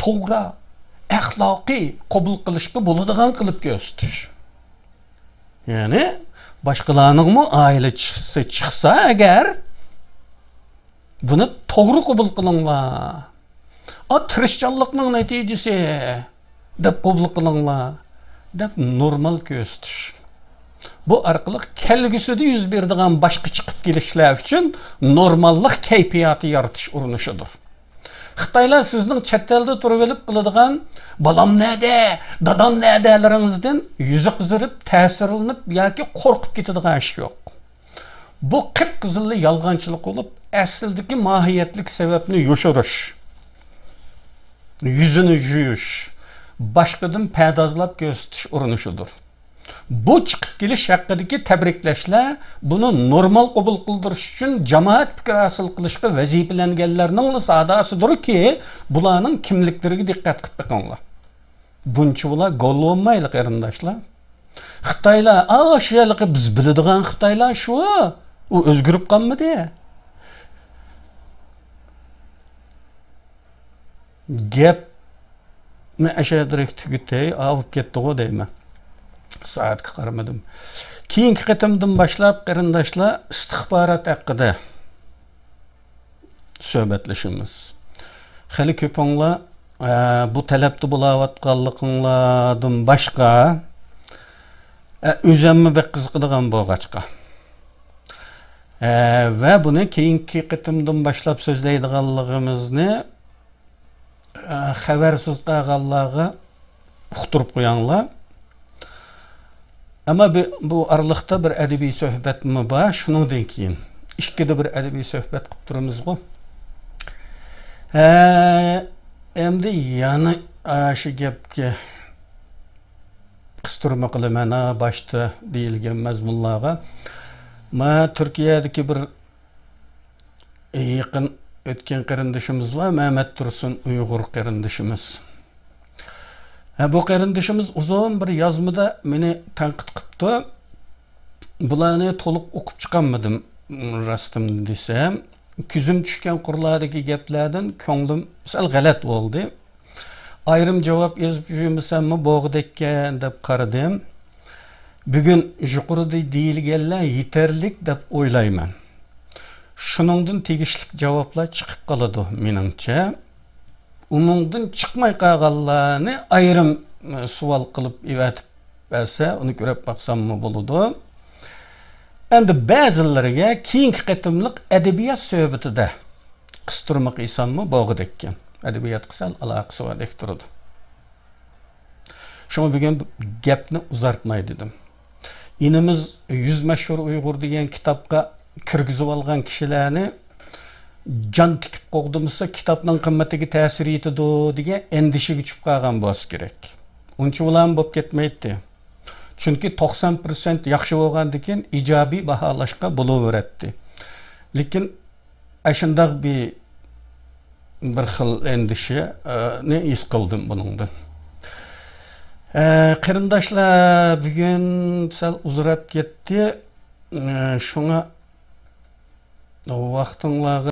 توغرا، ئەخلاقىي قوبۇل قىلىشقا بولىدىغان قىلىپ كۆرسىتىش. يەنى باشقىلارنىڭمۇ ئائىلىسى چىقسا ئەگەر، بۇنى توغرا قوبۇل قىلىڭلار. ئا، تىرىشچانلىقنىڭ نەتىجىسى دەپ قوبۇل قىلىڭلار، دەپ نورمال كۆرسىتىش. بۇ ئارقىلىق كەلگۈسىدە يۈز بېرىدىغان باشقا چىقىپ كېلىشلەر ئۈچۈن نورماللىق كەيپىياتى يارىتىش ئۇرۇنۇشىدۇر. خىتايلار سىزنىڭ چەت ئەلدە تۇرۇۋېلىپ قىلىدىغان «بالام نەدە، دادام نەدە»لىرىڭىزدىن يۈزى قىزىرىپ، تەسىرلىنىپ ياكى قورقۇپ كېتىدىغان ئىش يوق. بۇ قىپقىزىللا يالغانچىلىق بولۇپ، ئەسلىدىكى ماھىيەتلىك سەۋەبنى يوشۇرۇش، يۈزىنى يۇيۇش، باشقىدىن پەردازلاپ كۆرسىتىش ئۇرۇنۇشىدۇر. بۇ چىقىپ كېلىش ھەققىدىكى تەبرىكلەشلەر بۇنى نورمال قوبۇل قىلدۇرۇش ئۈچۈن جامائەت پىكرى ھاسىل قىلىشقا ۋەزىپىلەنگەنلەرنىڭلا ساداسىدۇركى، بۇلارنىڭ كىملىكلىرىگە دىققەت قىلىپ بېقىڭلار. بۇنچىۋالا گول بولمايلى، قېرىنداشلار. خىتايلار، ئا، شۇ يەرلىكى بىز بىلىدىغان خىتايلار شۇ. ئۇ ئۆزگىرىپ قالمىدى. گەپنى ئەشەدىرەك تۈگىتەي، ئاۋۇپ كەتتىغۇ دەيمەن. سائەتكە قارىمىدىم. كېيىنكى قېتىمدىن باشلاپ، قېرىنداشلار، ئىستىخبارات ھەققىدە سۆھبەتلىشىمىز. خېلى كۆپۈڭلار، ئە، بۇ تەلەپتە بولاۋاتقانلىقىڭلاردىن باشقا، ئە، ئۆزەممۇ بەك قىزىقىدىغان بولغاچقا. ئە، ۋە بۇنى كېيىنكى قېتىمدىن باشلاپ سۆزلەيدىغانلىقىمىزنى، ئە، خەۋەرسىز قالغانلارغا ئۇقتۇرۇپ قوياڭلار. ئەمما بى-، بۇ ئارىلىقتا بىر ئەدەبىي سۆھبەتمۇ بار. شۇنىڭدىن كېيىن ئىككىدە بىر ئەدەبىي سۆھبەت قىلىپ تۇرىمىزغۇ. ھە، ئەمدى يەنە، ئە، شۇ گەپكە قىستۇرما قىلىمەن، ھە، باشتا دېيىلگەن مەزمۇنلارغا. ما تۈركىيەدىكى بىر يېقىن ئۆتكەن قېرىندىشىمىز بار، مەمەت تۇرسۇن ئۇيغۇر قېرىندىشىمىز. ھە، بۇ قېرىندىشىمىز ئۇزۇن بىر يازمىدا مېنى تەنقىد قىپتۇ. بۇلارنى تولۇق ئوقۇپ چىقالمىدىم، راستىمنى دېسەم. كۆزۈم چۈشكەن قۇرلاردىكى گەپلەردىن كۆڭلۈم سەل غەلەت بولدى. ئايرىم جاۋاب يېزىپ يۈرمىسەممۇ بولغۇدەككەن دەپ قارىدىم. بۈگۈن يۇقىرىدا دېيىلگەنلەر يېتەرلىك دەپ ئويلايمەن. شۇنىڭدىن تېگىشلىك جاۋابلار چىقىپ قالىدۇ، مېنىڭچە. ئۇنىڭدىن چىقماي قالغانلارنى ئايرىم، ئە، سوئال قىلىپ ئېۋەتىپ بەرسە، ئۇنى كۆرۈپ باقساممۇ بولىدۇ. ئەمدى بەزىلىرىگە كېيىنكى قېتىملىق ئەدەبىيات سۆھبىتىدە قىستۇرما قىلساممۇ بولغۇدەككەن. ئەدەبىياتقا سەل ئالاقىسى باردەك تۇرىدۇ. شۇڭا بۈگۈن گەپنى ئۇزارتماي دېدىم. ئىنىمىز يۈز مەشھۇر ئۇيغۇر دېگەن كىتابقا كىرگۈزۈۋالغان كىشىلەرنى جان تىكىپ قوغدىمىسا، كىتابنىڭ قىممىتىگە تەسىر يېتىدۇ دېگەن ئەندىشىگە چۈشۈپ قالغان بولسا كېرەك. ئۇنچە بولامۇ بولۇپ كەتمەيتتى. چۈنكى توقسان پىرسەنت ياخشى بولغاندىن كېيىن ئىجابىي باھالاشقا بولۇۋېرەتتى. لېكىن ئاشۇنداق بىر، بىر خىل ئەندىشىنى ھېس قىلدىم بۇنىڭدىن. ئە، قېرىنداشلار، بۈگۈن سەل ئۇزىراپ كەتتى. ئە، شۇڭا ۋاقتىڭلارغا